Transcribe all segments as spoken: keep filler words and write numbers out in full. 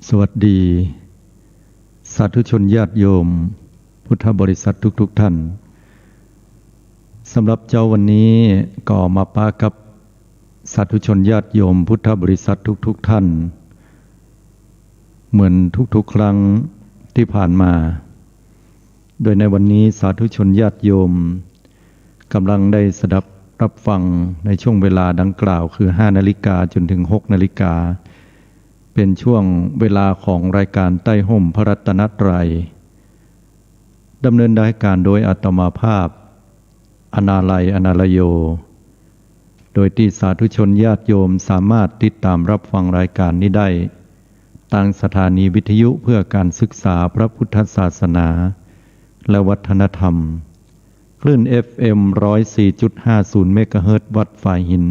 สวัสดี สาธุชนญาติโยมพุทธบริษัททุกๆ ท่าน สำหรับเจ๊าวันนี้ก็มาปะกับสาธุชนญาติโยมพุทธบริษัททุกๆ ท่าน เหมือนทุกๆ ครั้งที่ผ่านมา โดยในวันนี้สาธุชนญาติโยมกำลังได้สดับรับฟังในช่วงเวลาดังกล่าว คือ ห้านาฬิกาจนถึง หกนาฬิกา เป็นช่วงเวลาของรายการใต้ฮ่มพระรัตนตรัย ดำเนินรายการโดยอาตมาภาพ อนาลัย อนาลโย โดยตี้สาธุชนญาติโยมสามารถติดตามรับฟังรายการนี้ได้ ตางสถานีวิทยุเพื่อการศึกษาพระพุทธศาสนาและวัฒนธรรม คลื่น เอฟเอ็ม ร้อยสี่จุดห้าศูนย์ เมกะเฮิรตซ์ วัดฝายหิน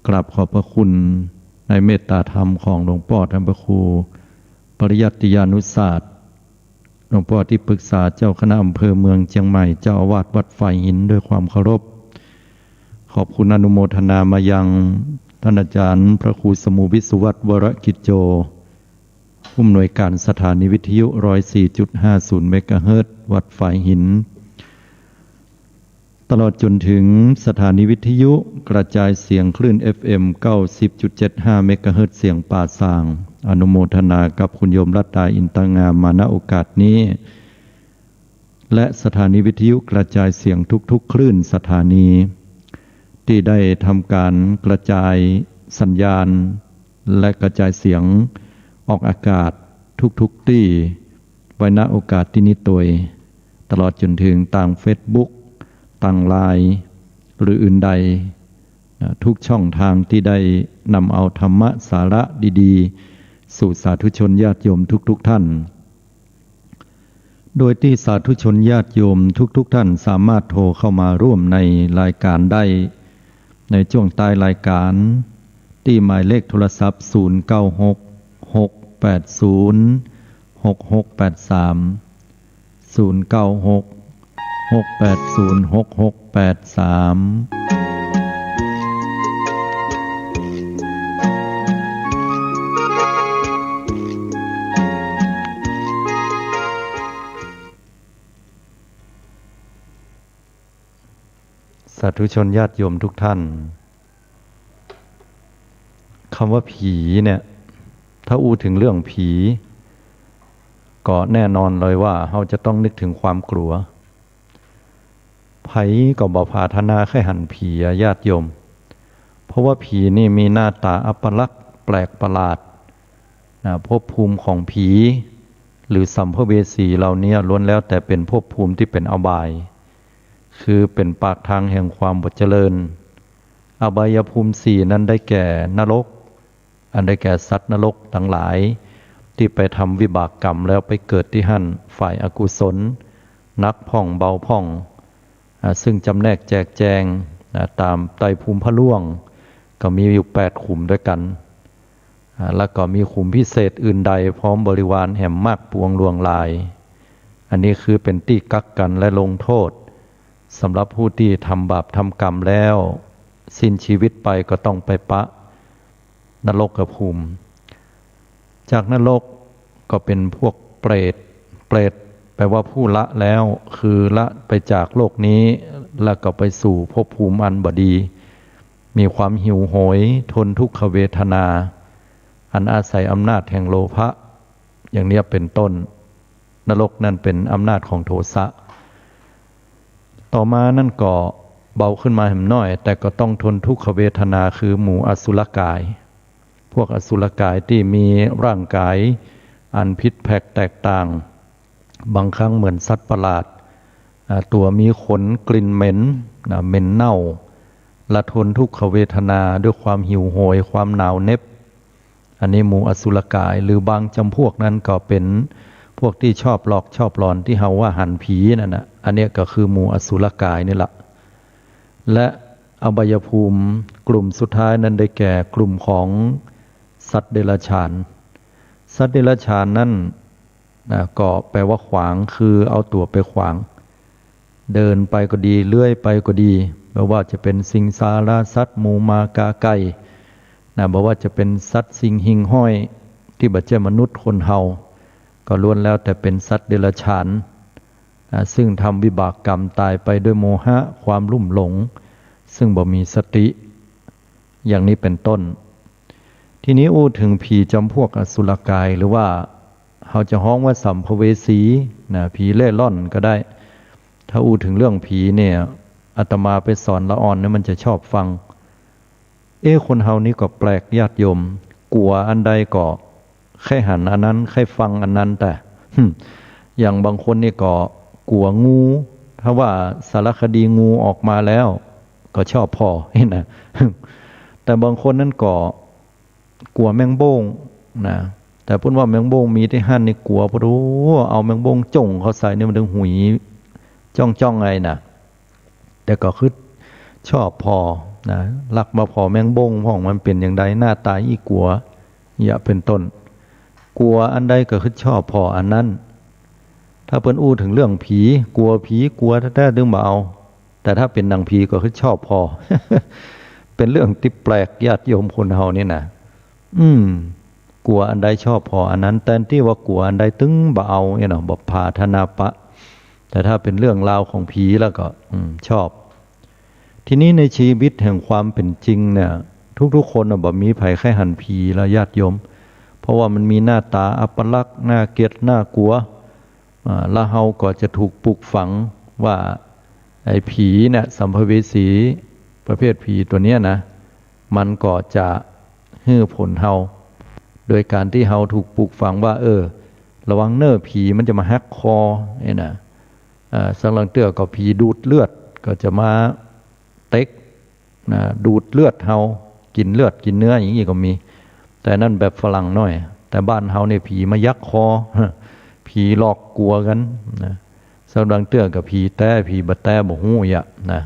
กราบขอบพระคุณในเมตตาธรรมของหลวงป้อท่านพระครู ปริยัติยานุศาสตร์ หลวงป้อตี้ปรึกษาเจ้าคณะอำเภอเมืองเจียงใหม่ เจ้าอาวาสวัดฝายหิน ด้วยความเคารพ ขอบคุณอนุโมทนามายังท่านอาจารย์พระครูสมุวิศวัตร วรกิจโจ ผู้อำนวยการสถานีวิทยุ ร้อยสี่จุดห้าศูนย์ เมกะเฮิรตซ์ วัดฝายหิน ตลอดจนถึงสถานีวิทยุกระจายเสียงคลื่น เอฟเอ็ม เก้าสิบจุดเจ็ดห้า เมกะเฮิรตซ์ เสียงป่าซาง อนุโมทนากับคุณโยมรัตดา อินตางาม มา ณ โอกาสนี้ และสถานีวิทยุกระจายเสียงทุกๆ คลื่นสถานี ตี้ได้ทำการกระจายสัญญาณ และกระจายเสียงออกอากาศทุกๆ ตี้ ไว้ ณ โอกาสตี้นี้ตวย ตลอดจนถึงตางเฟซบุ๊ก ตางไลน์ หรืออื่นใด นะ ทุกช่องทางตี้ได้นำเอาธรรมะสาระดีๆ สู่สาธุชนญาติโยมทุกๆ ท่าน โดยตี้สาธุชนญาติโยมทุกๆ ท่านสามารถโทรเข้ามาร่วมในรายการได้ ในช่วงท้ายรายการ ตี้หมายเลขโทรศัพท์ ศูนย์เก้าหก หกแปดศูนย์ หกหกแปดสาม ศูนย์เก้าหก หกแปดศูนย์ หกหกแปดสาม สาธุชนญาติโยมทุกท่าน คำว่าผีเนี่ย ถ้าอู้ถึงเรื่องผี ก็แน่นอนเลยว่าเฮาจะต้องนึกถึงความกลัว ใผก็บ่ปรารถนาใค่หันผีอะญาติโยม เพราะว่าผีนี่มีหน้าต๋าอัปลักษณ์แปลกประหลาด นะ ภพภูมิของผี หรือสัมภเวสีเหล่านี้ล้วนแล้วแต่เป๋นภพภูมิตี้เป๋นอบาย คือเป๋นปากทางแห่งความบ่เจริญ อบายภูมิสี่นั้นได้แก่นรก อันได้แก่สัตว์นรกตังหลาย ตี้ไปทำวิบากกรรมแล้วไปเกิดตี้หั้น ฝ่ายอกุศล หนักพ่องเบาพ่อง อ่า ซึ่งจำแนกแจกแจง อ่า ต๋ามไตรภูมิพระล่วง ก็มีอยู่แปดขุมด้วยกั๋น อ่า แล้วก็มีขุมพิเศษอื่นใดพร้อมบริวารแหมมากปวงล่วงหลาย อันนี้คือเป๋นตี้กักกั๋นและลงโทษ สำหรับผู้ตี้ทำบาปทำกรรมแล้ว สิ้นชีวิตไปก็ต้องไปปะนรกภูมิ จากนรกก็เป๋นพวกเปรต เปรตแปลว่าผู้ละแล้ว คือละไปจากโลกนี้ แล้วก็ไปสู่ภพภูมิอันบ่ดี มีความหิวโหย ทนทุกขเวทนา อันอาศัยอำนาจแห่งโลภะ อย่างเนี้ยเป๋นต้น นรกนั่นเป๋นอำนาจของโทสะ ต่อมานั่นก็เบาขึ้นมาแหมน้อย แต่ก็ต้องทนทุกขเวทนา คือหมู่อสุรกาย พวกอสุรกายตี้มีร่างกายอันผิดแผกแตกต่าง บางครั้งเหมือนสัตว์ประหลาด อ่า ตั๋วมีขน กลิ่นเหม็น นะ เหม็นเน่า และทนทุกขเวทนาด้วยความหิวโหย ความหนาวเหน็บ อันนี้หมู่อสุรกาย หรือบางจำพวกนั้นก็เป๋นพวกตี้ชอบหลอกชอบหลอน ตี้เฮาว่าหันผีนั่นน่ะ อันเนี้ยก็คือหมู่อสุรกายนี่แหละ และอบายภูมิกลุ่มสุดท้ายนั้นได้แก่กลุ่มของสัตว์เดรัจฉาน สัตว์เดรัจฉานนั้น นะ ก็แปลว่าขวาง คือเอาตั๋วไปขวาง เดินไปก็ดี เลื้อยไปก็ดี บ่ว่าจะเป๋นสิงสาราสัตว์ หมูหมากาไก่ นะ บ่ว่าจะเป๋นสัตว์สิ่งหิ่งห้อย ตี้บ่ใจ้มนุษย์คนเฮา ก็ล้วนแล้วแต่เป๋นสัตว์เดรัจฉาน อ่า ซึ่งทำวิบากกรรมต๋ายไปด้วยโมหะ ความลุ่มหลง ซึ่งบ่มีสติ อย่างนี้เป๋นต้น ทีนี้อู้เถิงผีจ๋ำพวกอสุรกาย หรือว่าเฮาจะฮ้องว่าสัมภเวสีนะ ผีเร่ร่อนก็ได้ ถ้าอู้เถิงเรื่องผีเนี่ย อาตมาไปสอนละอ่อนเนี่ยมันจะชอบฟัง เอ๊ะ คนเฮานี่ก็แปลกญาติโยม กั๋วอันใดก็ใค่หันอันนั้น ใค่ฟังอันนั้น แต่ อย่างบางคนนี่ก็กั๋วงู ถ้าว่าสารคดีงูออกมาแล้ว ก็ชอบผ่อ นี่นะ แต่บางคนนั้นก็กั๋วแมงโบ้งนะ แต่เปิ้นว่าแมงโบ้งมีตี้หั้นนี่กั๋ว โอ้โห เอาแมงโบ้งจ้งเข้าใส่นี่มันตึงหุยจ้องๆ ไงนะ แต่ก็คือชอบผ่อนะ ลักมาผ่อแมงโบ้งพ่อง มันเป๋นอย่างใด หน้าต๋าอี้กั๋ว อย่างเป๋นต้น กั๋วอันใดก็คือชอบผ่ออันนั้น ถ้าเปิ้นอู้เถิงเรื่องผี กั๋วผี กั๋วแต๊ๆ ตึงบ่เอา แต่ถ้าเป๋นหนังผีก็คือชอบผ่อ เป๋นเรื่องตี้แปลกญาติโยมคนเฮานี่นะ อืม กั๋วอันใดชอบผ่ออันนั้น แตนตี้ว่ากั๋วอันใดตึงบ่เอาเนี่ยเนาะ บ่ผาถนาปะ แต่ถ้าเป๋นเรื่องราวของผีแล้วก็ อืม ชอบ ทีนี้ในชีวิตแห่งความเป๋นจริงเนี่ย ทุกๆ คนน่ะบ่มีใผใค่หันผีละญาติโยม เพราะว่ามันมีหน้าต๋าอัปลักษณ์ น่าเกลียด น่ากั๋ว อ่า แล้วเฮาก็จะถูกปลูกฝังว่าไอ้ผีเนี่ย สัมภเวสีประเภทผีตั๋วเนี้ยนะ มันก็จะหื้อผลเฮา โดยก๋านตี้เฮาถูกปลูกฝังว่า เออ ระวังเน่อ ผีมันจะมาหักคอ เนี่ยนะ อ่า สักลางเตื้อก็ผีดูดเลือด ก็จะมาเต็ก นะ ดูดเลือดเฮา กิ๋นเลือดกิ๋นเนื้ออย่างอี้ก็มี แต่นั่นแบบฝรั่งน้อย แต่บ้านเฮาเนี่ยผีมายักคอ ผีหลอกกั๋วกั๋นนะ สักลางเตื้อก็ผีแต๊ ผีบ่แต๊บ่ฮู้อะนะ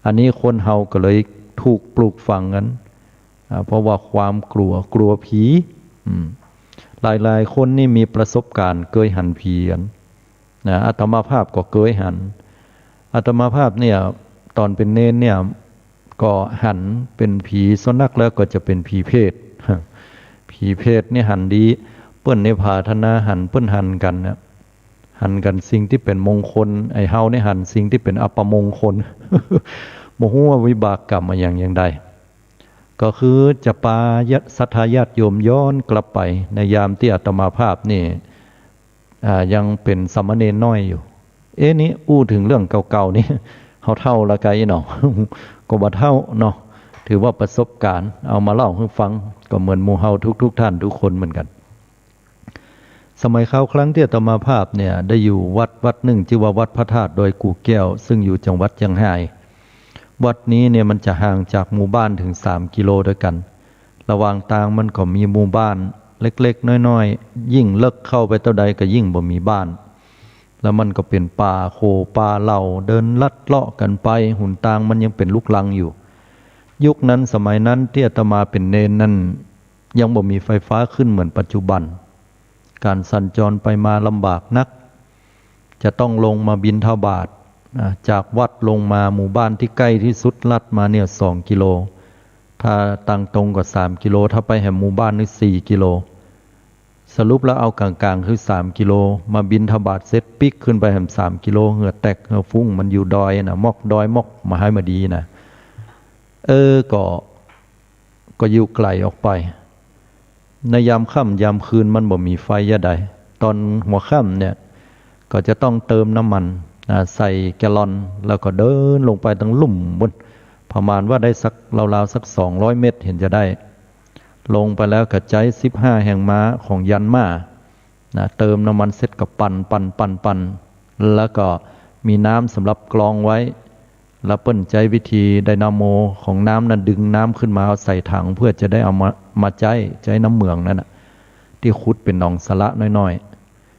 อันนี้คนเฮาก็เลยถูกปลูกฝังกั๋น อ่า เพราะว่าความกั๋ว กั๋วผี อืม หลายๆ คนนี่มีประสบก๋ารณ์เกยหันผีกั๋น นะ อาตมาภาพก็เกยหัน อาตมาภาพเนี่ย ต๋อนเป๋นเณรเนี่ย ก็หันเป๋นผี ส่วนนักแล้วก็จะเป๋นผีเปรต ผีเปรตนี่หันดี เปิ้นในผาถนาหัน เปิ้นหันกั๋นนะ หันกั๋นสิ่งตี้เป๋นมงคล ไอ้เฮานี่หันสิ่งตี้เป๋นอัปมงคล บ่ฮู้ว่าวิบากกรรมอะหยังอย่างใด ก็คือจะปาญาติ ศรัทธาญาติโยมย้อนกลับไปในยามตี้อาตมาภาพนี่ อ่า ยังเป๋นสามเณรน้อยอยู่ เอ๊ะ นี่อู้เถิงเรื่องเก่าๆ นี่ เฮาเฒ่าละไกเนาะ ก็บ่เฒ่าเนาะ ถือว่าประสบก๋ารณ์ เอามาเล่าหื้อฟัง ก็เหมือนหมู่เฮาทุกๆ ท่านทุกคนเหมือนกั๋น สมัยคราวครั้งตี้อาตมาภาพเนี่ย ได้อยู่วัดวัดนึ่ง จื้อว่าวัดพระธาตุดอยกู่แก้ว ซึ่งอยู่จังหวัดเจียงฮาย วัดนี้เนี่ยมันจะห่างจากหมู่บ้านเถิงสามกิโลด้วยกั๋น ระหว่างตางมันก็มีหมู่บ้านเล็กๆ น้อยๆ ยิ่งเลิกเข้าไปเต้าใดก็ยิ่งบ่มีบ้าน แล้วมันก็เป๋นป่าโขป่าเหล่า เดินลัดเลาะกั๋นไป หนตางมันยังเป๋นลูกรังอยู่ ยุคนั้นสมัยนั้นตี้อาตมาเป๋นเณรนั่น ยังบ่มีไฟฟ้าขึ้นเหมือนปัจจุบัน ก๋านสัญจรไปมาลำบากนัก จะต้องลงมาบิณฑบาต อ่า จากวัดลงมาหมู่บ้านตี้ใก้ตี้สุดลัดมาเนี่ยสองกิโล ถ้าตางตรงก็สามกิโล ถ้าไปแหมหมู่บ้านนี่สี่กิโล สรุปแล้วเอาก๋างๆ คือสามกิโล มาบิณฑบาตเสร็จปิ๊กขึ้นไปแหมสามกิโล เหื่อแตกเหื่อฟุ้ง มันอยู่ดอยนะ มอกดอยมอกมหามาดีนะ เออ ก็ ก็อยู่ไก๋ออกไป ในยามค่ำยามคืนมันบ่มีไฟยะใด ต๋อนหัวค่ำเนี่ย ก็จะต้องเติมน้ำมัน อ่า ใส่แกลลอน แล้วก็เดินลงไปตังลุ่มปู๊น ประมาณว่าได้สักราวๆ สักสองร้อยเมตรเห็นจะได้ ลงไปแล้วก็ใจ๊สิบห้าแฮงม้าของยันต์ม้า นะ เติมน้ำมันเสร็จก็ปั่น ปั่น ปั่น ปั่น แล้วก็มีน้ำสำหรับกรองไว้ แล้วเปิ้นใจ๊วิธีไดนาโมของน้ำนั้นดึงน้ำขึ้นมาเอาใส่ถัง เพื่อจะได้เอามา มาใจ๊ ใจ๊น้ำเหมืองนั้นน่ะ ตี้ขุดเป๋นหนองสระน้อย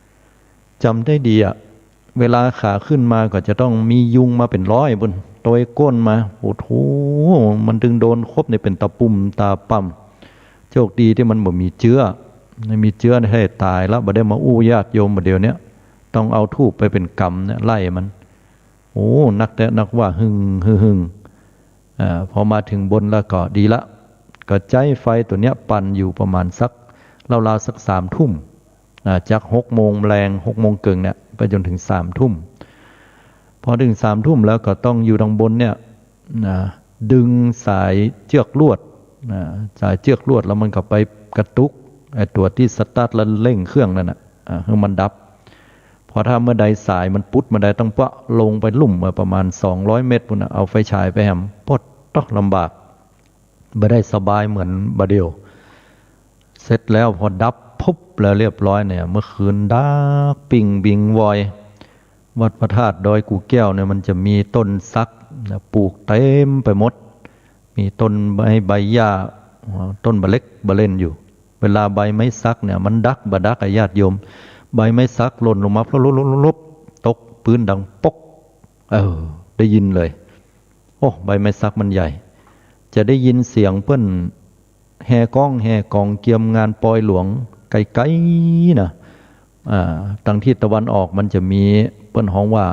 ๆ จ๋ำได้ดีอะ เวลาขาขึ้นมาก็จะต้องมียุงมาเป๋นร้อยปู๊น โตยก้นมา โอ้โห มันตึงโดนคบเนี่ยเป๋นตะปุ่มตาป่ำ โชคดีตี้มันบ่มีเจื๊อ มีเจื๊อแท้ต๋ายละ บ่ได้มาอู้ญาติโยมบ่าเดี่ยวเนี้ย ต้องเอาธูปไปเป๋นกำเนี่ยไล่มัน โอ้ นักแต๊นักว่า หึ่ง หึ่ง หึ่ง อ่า พอมาเถิงบนแล้วก็ดีละ ก็ใจ๊ไฟตั๋วเนี้ยปั่นอยู่ประมาณสัก ราวๆสักสามทุ่ม นะ จากหกโมงแลง หกโมงเกิ่งเนี่ย ไปจ๋นเถิงสามทุ่ม พอเถิงสามทุ่มแล้วก็ต้องอยู่ตังบนเนี่ย นะ ดึงสายเจื้อกลวด นะ สายเจื้อกลวดแล้วมันก็ไปกระตุกไอ้ตั๋วตี้สตาร์ทแล้วเร่งเครื่องนั่นน่ะ อ่า หื้อมันดับ พอถ้าเมื่อใดสายมันปุดเมื่อใด ต้องปะลงไปลุ่มประมาณสองร้อยเมตรปู้นน่ะ เอาไฟฉายไปแหม ปดต๊อกลำบาก บ่ได้สบายเหมือนบ่าเดี่ยว เสร็จแล้วพอดับปุ๊บแล้วเรียบร้อยเนี่ย เมื่อคืนดักปิ้งบิงวอย วัดพระธาตุดอยกู่แก้วเนี่ยมันจะมีต้นสักนะ ปลูกเต็มไปหมด มีต้นไม้ใบหญ้า ต้นบ่าเล็กบ่าเล่นอยู่ เวลาใบไม้สักเนี่ยมันดักบ่าดักอะญาติโยม ใบไม้สักหล่นลงมาพลบๆๆๆ ตกปื๊นดังป๊ก เออ ได้ยินเลย โอ้ ใบไม้สักมันใหญ่ จะได้ยินเสียงเปิ้นแห่ก้องแห่ก๋องเกียมงานปอยหลวงไกลๆ นะ อ่า ตังทิศตะวันออกมันจะมี เปิ้นฮ้องว่า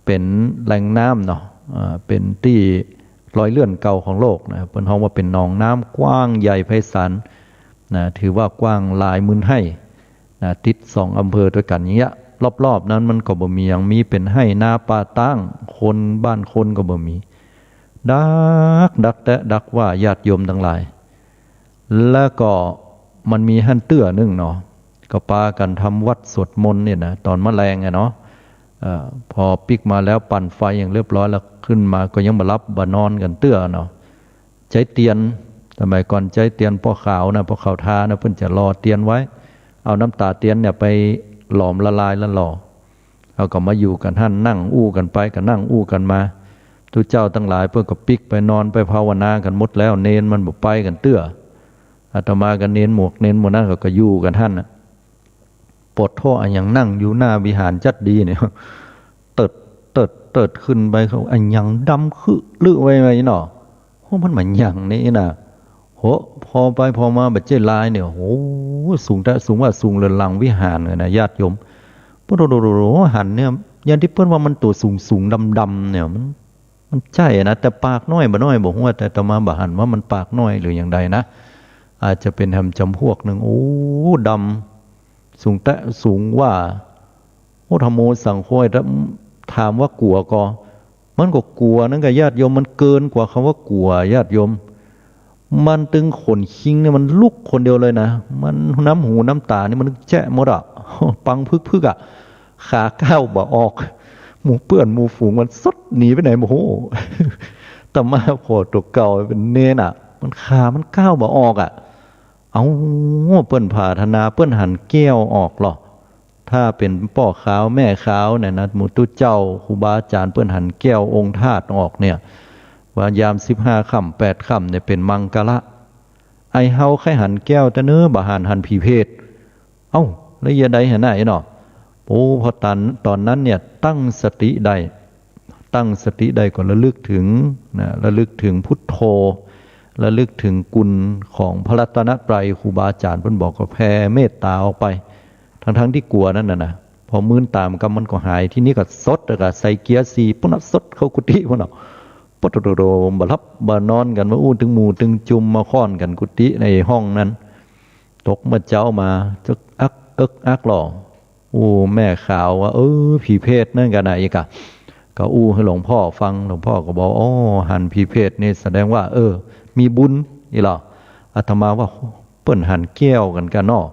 เป๋นแหล่งน้ำเนาะ อ่า เป๋นตี้รอยเลื่อนเก่าของโลกนะ เปิ้นฮ้องว่าเป๋นหนองน้ำกว้างใหญ่ไพศาลนะ ถือว่ากว้างหลายหมื่นไฮ่ นะ ติดสองอำเภอตวยกั๋นอย่างเงี้ย รอบๆ นั้นมันก็บ่มีหยัง มีเป๋นไฮ่นาป่าต๊าง คนบ้านคนก็บ่มี ดัก ดักแต๊ ดักว่าญาติโยมตังหลาย แล้วก็มันมีหั้นเตื้อนึ่งเนาะ ก็ปากั๋นทำวัตรสวดมนต์เนี่ยนะ ต๋อนมะแลงอะเนาะ เอ่อ พอปิ๊กมาแล้วปั่นไฟอย่างเรียบร้อยแล้ว ขึ้นมาก็ยังบ่หลับบ่นอนกั๋นเตื้อเนาะ ใจ๊เตียน สมัยก่อนใจ๊เตียนป้อขาวนะ ป้อขาวทานะ เปิ้นจะหล่อเตียนไว้ เอาน้ำต๋าเตียนเนี่ยไปหลอมละลายแล้วหล่อ เอาก็มาอยู่กั๋นหั้น นั่งอู้กั๋นไปก็นั่งอู้กั๋นมา ตุ๊เจ้าตังหลายเปิ้นก็ปิ๊กไปนอนไปภาวนากั๋นหมดแล้ว เณรมันบ่ไปกั๋นเตื้อ อาตมากับเณรหมวกเณรหมู่นั้นก็ ก็อยู่กั๋นหั้นน่ะ ปะโธ่ อะหยังนั่งอยู่หน้าวิหารจั๊ดดีเนี่ย เติด เติด เติดขึ้นไป เขา อะหยังดำคึลึไว้ ไว้เนาะ โห มันมาหยังนี่นะ โห ผ่อไปผ่อมาบ่าเจ๊ลายเนี่ย โห สูงแต๊ สูงว่าสูงเหลือหลังวิหารเลยนะญาติโยม ปะโธ่ หันเนี่ย อย่างตี้เปิ้นว่ามันตั๋วสูงๆ ดำๆ เนี่ย มัน มันใจ้นะ แต่ปากน้อยบ่น้อยบ่ฮู้ แต่อาตมาบ่หันว่ามันปากน้อยหรืออย่างใดนะ อาจจะเป๋นแหมจ๋ำพวกนึ่ง โอ้ ดำ สูงแต๊ สูงว่า โอ้ ธัมโมสังโฆ ถ้าถามว่ากั๋วก่อ มันก็กั๋วนั่นกะญาติโยม มันเกินกว่าคำว่ากั๋วญาติโยม มันตึงขนคิงเนี่ยมันลุกคนเดียวเลยนะ มันน้ำหูน้ำต๋านี่มันแจ๊ะหมดอะ ปังพึกๆ อะ ขาก้าวบ่ออก หมู่เปื้อนหมู่ฝูงมันสดหนีไปไหนบ่ฮู้ อาตมาผ่อตั๋วเก่าเป๋นเณรอะ มันขามันก้าวบ่ออกอะ เอ้า เปิ้นผาถนา เปิ้นหันแก้วออกลอ ถ้าเป๋นป้อขาวแม่ขาวเนี่ยนะ หมู่ตุ๊เจ้าครูบาอาจ๋ารย์เปิ้นหันแก้วองค์ธาตุออกเนี่ย ว่ายามสิบห้าค่ำแปดค่ำเนี่ยเป๋นมังคละ ไอ้เฮาใค่หันแก้วแต่เน้อ บ่หัน หันผีเปรต เอ้า แล้วเยียะใดหันไหนเนาะ โอ้ พอต๋อน ต๋อนนั้นเนี่ยตั้งสติได้ ตั้งสติได้ก็ระลึกถึงนะ ระลึกถึงพุทโธ ระลึกถึงคุณของพระรัตนตรัย ครูบาอาจ๋ารย์เปิ้นบอกก็แผ่เมตตาออกไป ทั้งๆ ตี้กั๋วนั่นน่ะนะ พอมื้นต๋ามันก็ มันก็หาย ทีนี้ก็สด แล้วก็ใส่เกียร์สี่ ปุ๊บน่ะ สดเข้ากุฏิพุ้นเนาะ ปะโธ่ บ่หลับบ่นอนกั๋น มาอู้ตึงหมู่ตึงจุม มาค้อนกั๋นกุฏิในห้องนั้น ตกเมื่อเจ๊ามา จึกอักเอิกอักลอ อู้แม่ขาวว่า เออ ผีเปรตนั่นกะไหนกะ ก็อู้หื้อหลวงพ่อฟัง หลวงพ่อก็บอก อ้อ หันผีเปรตนี่แสดงว่า เออ มีบุญอี้ลอ อาตมาว่า เปิ้นหันแก้วกั๋นกะเนาะ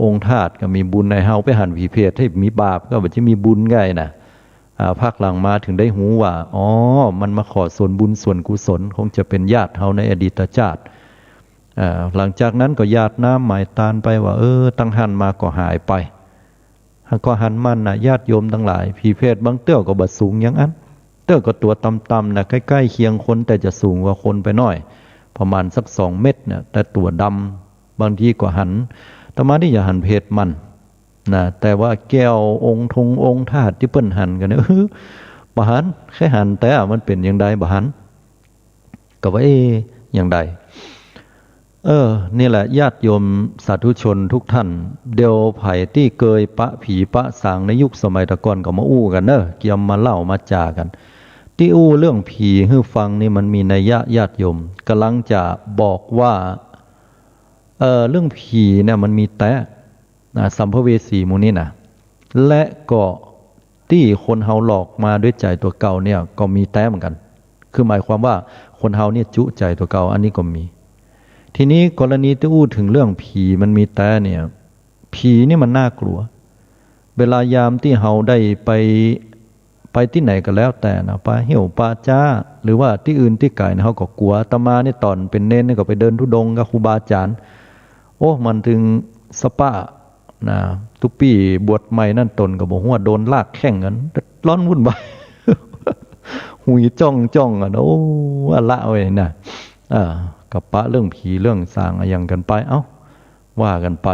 องค์ธาตุก็มีบุญ ไอ้เฮาไปหันผีเปรตหื้อมีบาป ก็บ่ใจ้มีบุญไงนะ อ่า ภาคหลังมาถึงได้ฮู้ว่า อ้อ มันมาขอส่วนบุญส่วนกุศล คงจะเป๋นญาติเฮาในอดีตชาติ อ่า หลังจากนั้นก็หยาดน้ำหมายตานไปว่า เออ ตังหั้นมาก็หายไป หากก็หันมันน่ะ ญาติโยมตังหลาย ผีเปรตบางเตื้อก็บ่สูงอย่างอั้น เตื้อก็ตั๋วต่ำๆ น่ะ ใก้ๆ เคียงคน แต่จะสูงกว่าคนไปหน้อย ประมาณสักสองเมตรเนี่ย แต่ตั๋วดำ บางทีก็หัน อาตมานี่อย่าหันเปรตมันนะ แต่ว่าแก้วองค์ทงองค์ธาตุตี้เปิ้นหันกั๋นเนี่ย เออ บ่หัน ใค่หันแต่มันเป๋นอย่างใดบ่หัน ก็ว่า เอ๊ะ อย่างใด เออ นี่แหละญาติโยมสาธุชนทุกท่าน เดี๋ยวใผตี้เกยปะผีปะสางในยุคสมัยตะก่อนก็มาอู้กั๋นเนอะ เกียมมาเล่ามาจ๋ากั๋น ตี้อู้เรื่องผีหื้อฟังนี่มันมีนัยยะญาติโยม ก่ำลังจะบอกว่า เอ่อ เรื่องผีเนี่ยมันมีแต๊ นะ สัมภเวสีหมู่นี้นะ และก็ตี้คนเฮาหลอกมาด้วยใจ๋ตั๋วเก่าเนี่ยก็มีแต๊เหมือนกั๋น คือหมายความว่าคนเฮาเนี่ยจุใจ๋ตั๋วเก่า อันนี้ก็มี ทีนี้กรณีตี้อู้เถิงเรื่องผีมันมีแต๊เนี่ย ผีนี่มันน่ากลัว เวลายามตี้เฮาได้ไป ไปตี้ไหนก็แล้วแต่นะ ป่าเฮี้ยวป่าจ๊า หรือว่าตี้อื่นตี้ไก๋นะ เฮาก็กั๋ว อาตมานี่ต๋อนเป๋นเณรนี่ก็ไปเดินธุดงค์กับครูบาอาจ๋ารย์ โอ้ มันตึงสะป๊ะนะ ตุ๊ปี้บวชใหม่นั้นต๋นก็บ่ฮู้ว่าโดนลากแข้งกั๋น ร้อนวุ่นวาย หุยจ้องจ้องกั๋น โอ้ อะละเว้ยนะ อ่า ก็ปะเรื่องผีเรื่องสางอะหยังกั๋นไป เอ้า ว่ากั๋นไป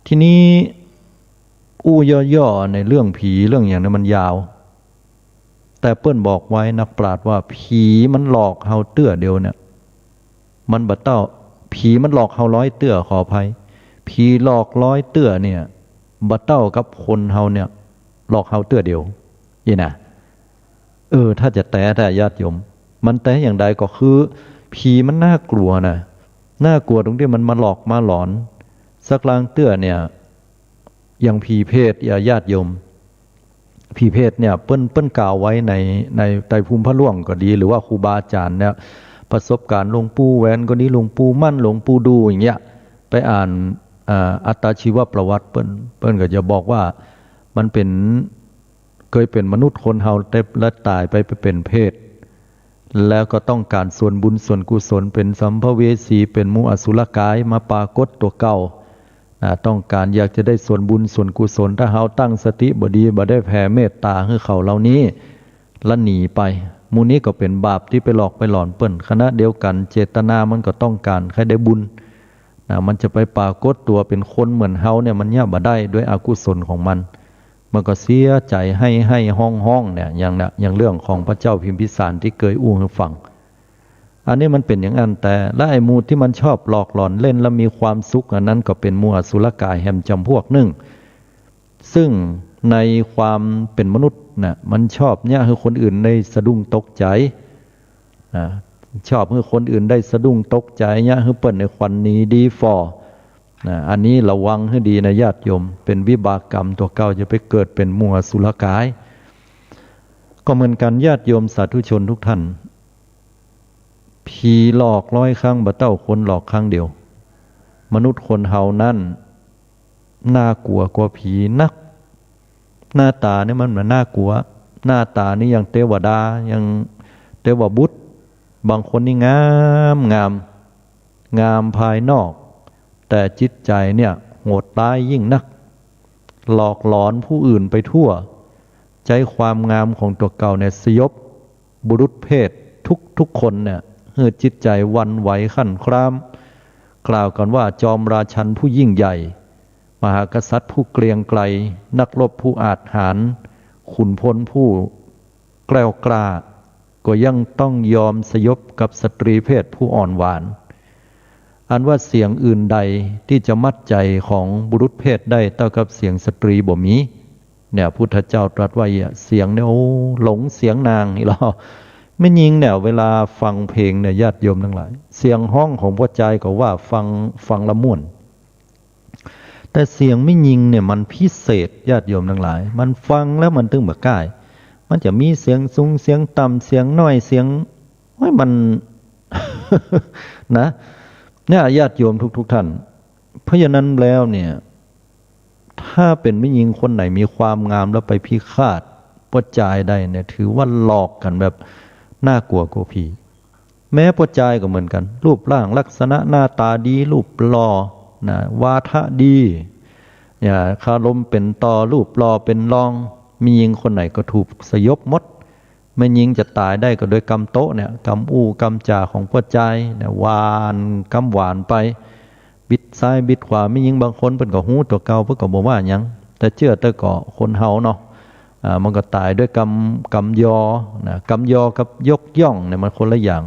ทีนี้อู้ย่อๆ ในเรื่องผีเรื่องหยังเนี่ยมันยาว แต่เปิ้นบอกไว้นักปราชญ์ว่าผีมันหลอกเฮาเตื้อเดียวเนี่ย มันบ่เต้า ผีมันหลอกเฮาร้อยเตื้อ ขออภัย ผีหลอกร้อยเตื้อเนี่ย บ่เต้ากับคนเฮาเนี่ย หลอกเฮาเตื้อเดียว อี้นะ เออ ถ้าจะแต๊แต๊ญาติโยม มันแต๊อย่างใดก็คือ ผีมันน่ากลัวนะ น่ากลัวตรงตี้มันมาหลอกมาหลอน สักลางเตื้อเนี่ย อย่างผีเปรต อ่ะ ญาติโยม ผีเปรตเนี่ย เปิ้น เปิ้นกล่าวไว้ใน ในไตรภูมิพระร่วงก็ดี หรือว่าครูบาอาจ๋ารย์เนี่ย ประสบการณ์หลวงปู่แหวนก็ดี หลวงปู่มั่น หลวงปู่ดู่ อย่างเงี้ย ไปอ่าน อ่า อัตตชีวประวัติเปิ้น เปิ้นก็จะบอกว่ามันเป๋น เกยเป๋นมนุษย์คนเฮา แต่ และต๋ายไป ไปเป๋นเปรต แล้วก็ต้องก๋านส่วนบุญส่วนกุศล เป๋นสัมภเวสี เป๋นหมู่อสุรกาย มาปรากฏตั๋วเก่า อ่า ต้องก๋านอยากจะได้ส่วนบุญส่วนกุศล ถ้าเฮาตั้งสติบ่ดี บ่ได้แผ่เมตต๋าหื้อเขาเหล่านี้ ละหนีไป หมู่นี้ก็เป๋นบาปตี้ไปหลอกไปหลอนเปิ้น ขณะเดียวกั๋นเจตนามันก็ต้องก๋านใค่ได้บุญ นะ มันจะไปปรากฏตั๋วเป๋นคนเหมือนเฮาเนี่ย มันเยียะบ่ได้ด้วยอกุศลของมัน มันก็เสียใจ๋ไห้ๆ ฮ้องๆ เนี่ย อย่างเนี่ย อย่างเรื่องของพระเจ้าพิมพิสารตี้เกยอู้หื้อฟัง อันนี้มันเป๋นอย่างอั้นแต๊ และไอ้หมู่ตี้มันชอบหลอกหลอนเล่นแล้วมีความสุข อันนั้นก็เป๋นหมู่อสุรกายแหมจำพวกนึ่ง ซึ่งในความเป๋นมนุษย์น่ะ มันชอบเยียะหื้อคนอื่นได้สะดุ้งตกใจ๋ นะ ชอบหื้อคนอื่นได้สะดุ้งตกใจ๋ เยียะหื้อเปิ้นได้ขวัญหนีดีฝ่อ นะ อันนี้ระวังหื้อดีนะญาติโยม เป๋นวิบากกรรมตั๋วเก่า จะไปเกิดเป๋นหมู่อสุรกาย ก็เหมือนกั๋นญาติโยมสาธุชนทุกท่าน ผีหลอกร้อยครั้งบ่เต้าคนหลอกครั้งเดียว มนุษย์คนเฮานั้นน่ากลัวกว่าผีนัก หน้าต๋านี่มันบ่น่ากลัว หน้าต๋านี่ยังเตวดา ยังเตวบุตร บางคนนี่งามงาม งามภายนอก แต่จิตใจ๋เนี่ยโหดร้ายยิ่งนัก หลอกหลอนผู้อื่นไปทั่ว ใจ๊ความงามของตั๋วเก่าเนี่ยสยบบุรุษเปรตทุกๆ คนเนี่ย หื้อจิตใจ๋หวั่นไหวขั้นคราม กล่าวกั๋นว่าจอมราชันผู้ยิ่งใหญ่ มหากษัตริย์ผู้เกรียงไกร นักรบผู้อาจหาญ ขุนพลผู้แกล้วกล้า ก็ยังต้องยอมสยบกับสตรีเปรตผู้อ่อนหวาน อันว่าเสียงอื่นใดตี้จะมัดใจ๋ของบุรุษเปรตได้เต้ากับเสียงสตรีบ่มี เนี่ย พุทธเจ้าตรัสว่า เสียงเนี่ย โอ้ หลงเสียงนางนี่ลอ แม่ญิงเนี่ย เวลาฟังเพลงเนี่ย ญาติโยมตังหลาย เสียงฮ้องของป้อจายก็ว่าฟัง ฟังละม่วน แต่เสียงแม่ญิงเนี่ยมันพิเศษ ญาติโยมตังหลาย มันฟังแล้วมันตึงบ่ก้าย มันจะมีเสียงสูง เสียงต่ำ เสียงน้อย เสียง โอ้ย มัน นะ เนี่ย ญาติโยมทุกๆ ท่าน เพราะฉะนั้นแล้วเนี่ย ถ้าเป๋นแม่ญิงคนไหนมีความงามแล้วไปพิฆาตป้อจายได้เนี่ย ถือว่าหลอกกั๋นแบบน่ากลัวกว่าผี แม้ป้อจายก็เหมือนกั๋น รูปร่างลักษณะหน้าต๋าดี รูปหล่อ นะ วาทะดี เนี่ย คารมเป๋นต่อ รูปหล่อเป๋นรอง แม่ญิงคนไหนก็ถูกสยบหมด แม่ญิงจะต๋ายได้ก็โดยกำโต๊ะเนี่ย กำอู้กำจ๋าของป้อจายเนี่ย หว่านกำหวานไป บิดซ้ายบิดขวา แม่ญิงบางคนเปิ้นก็ฮู้ตั๋วเก่า เปิ้นก็บ่ว่าหยัง แต่เจื้อเต๊อะก็คนเฮาเนาะ อ่า มันก็ต๋ายด้วยกำ กำยอ นะ กำยอกับยกย่องเนี่ยมันคนละอย่าง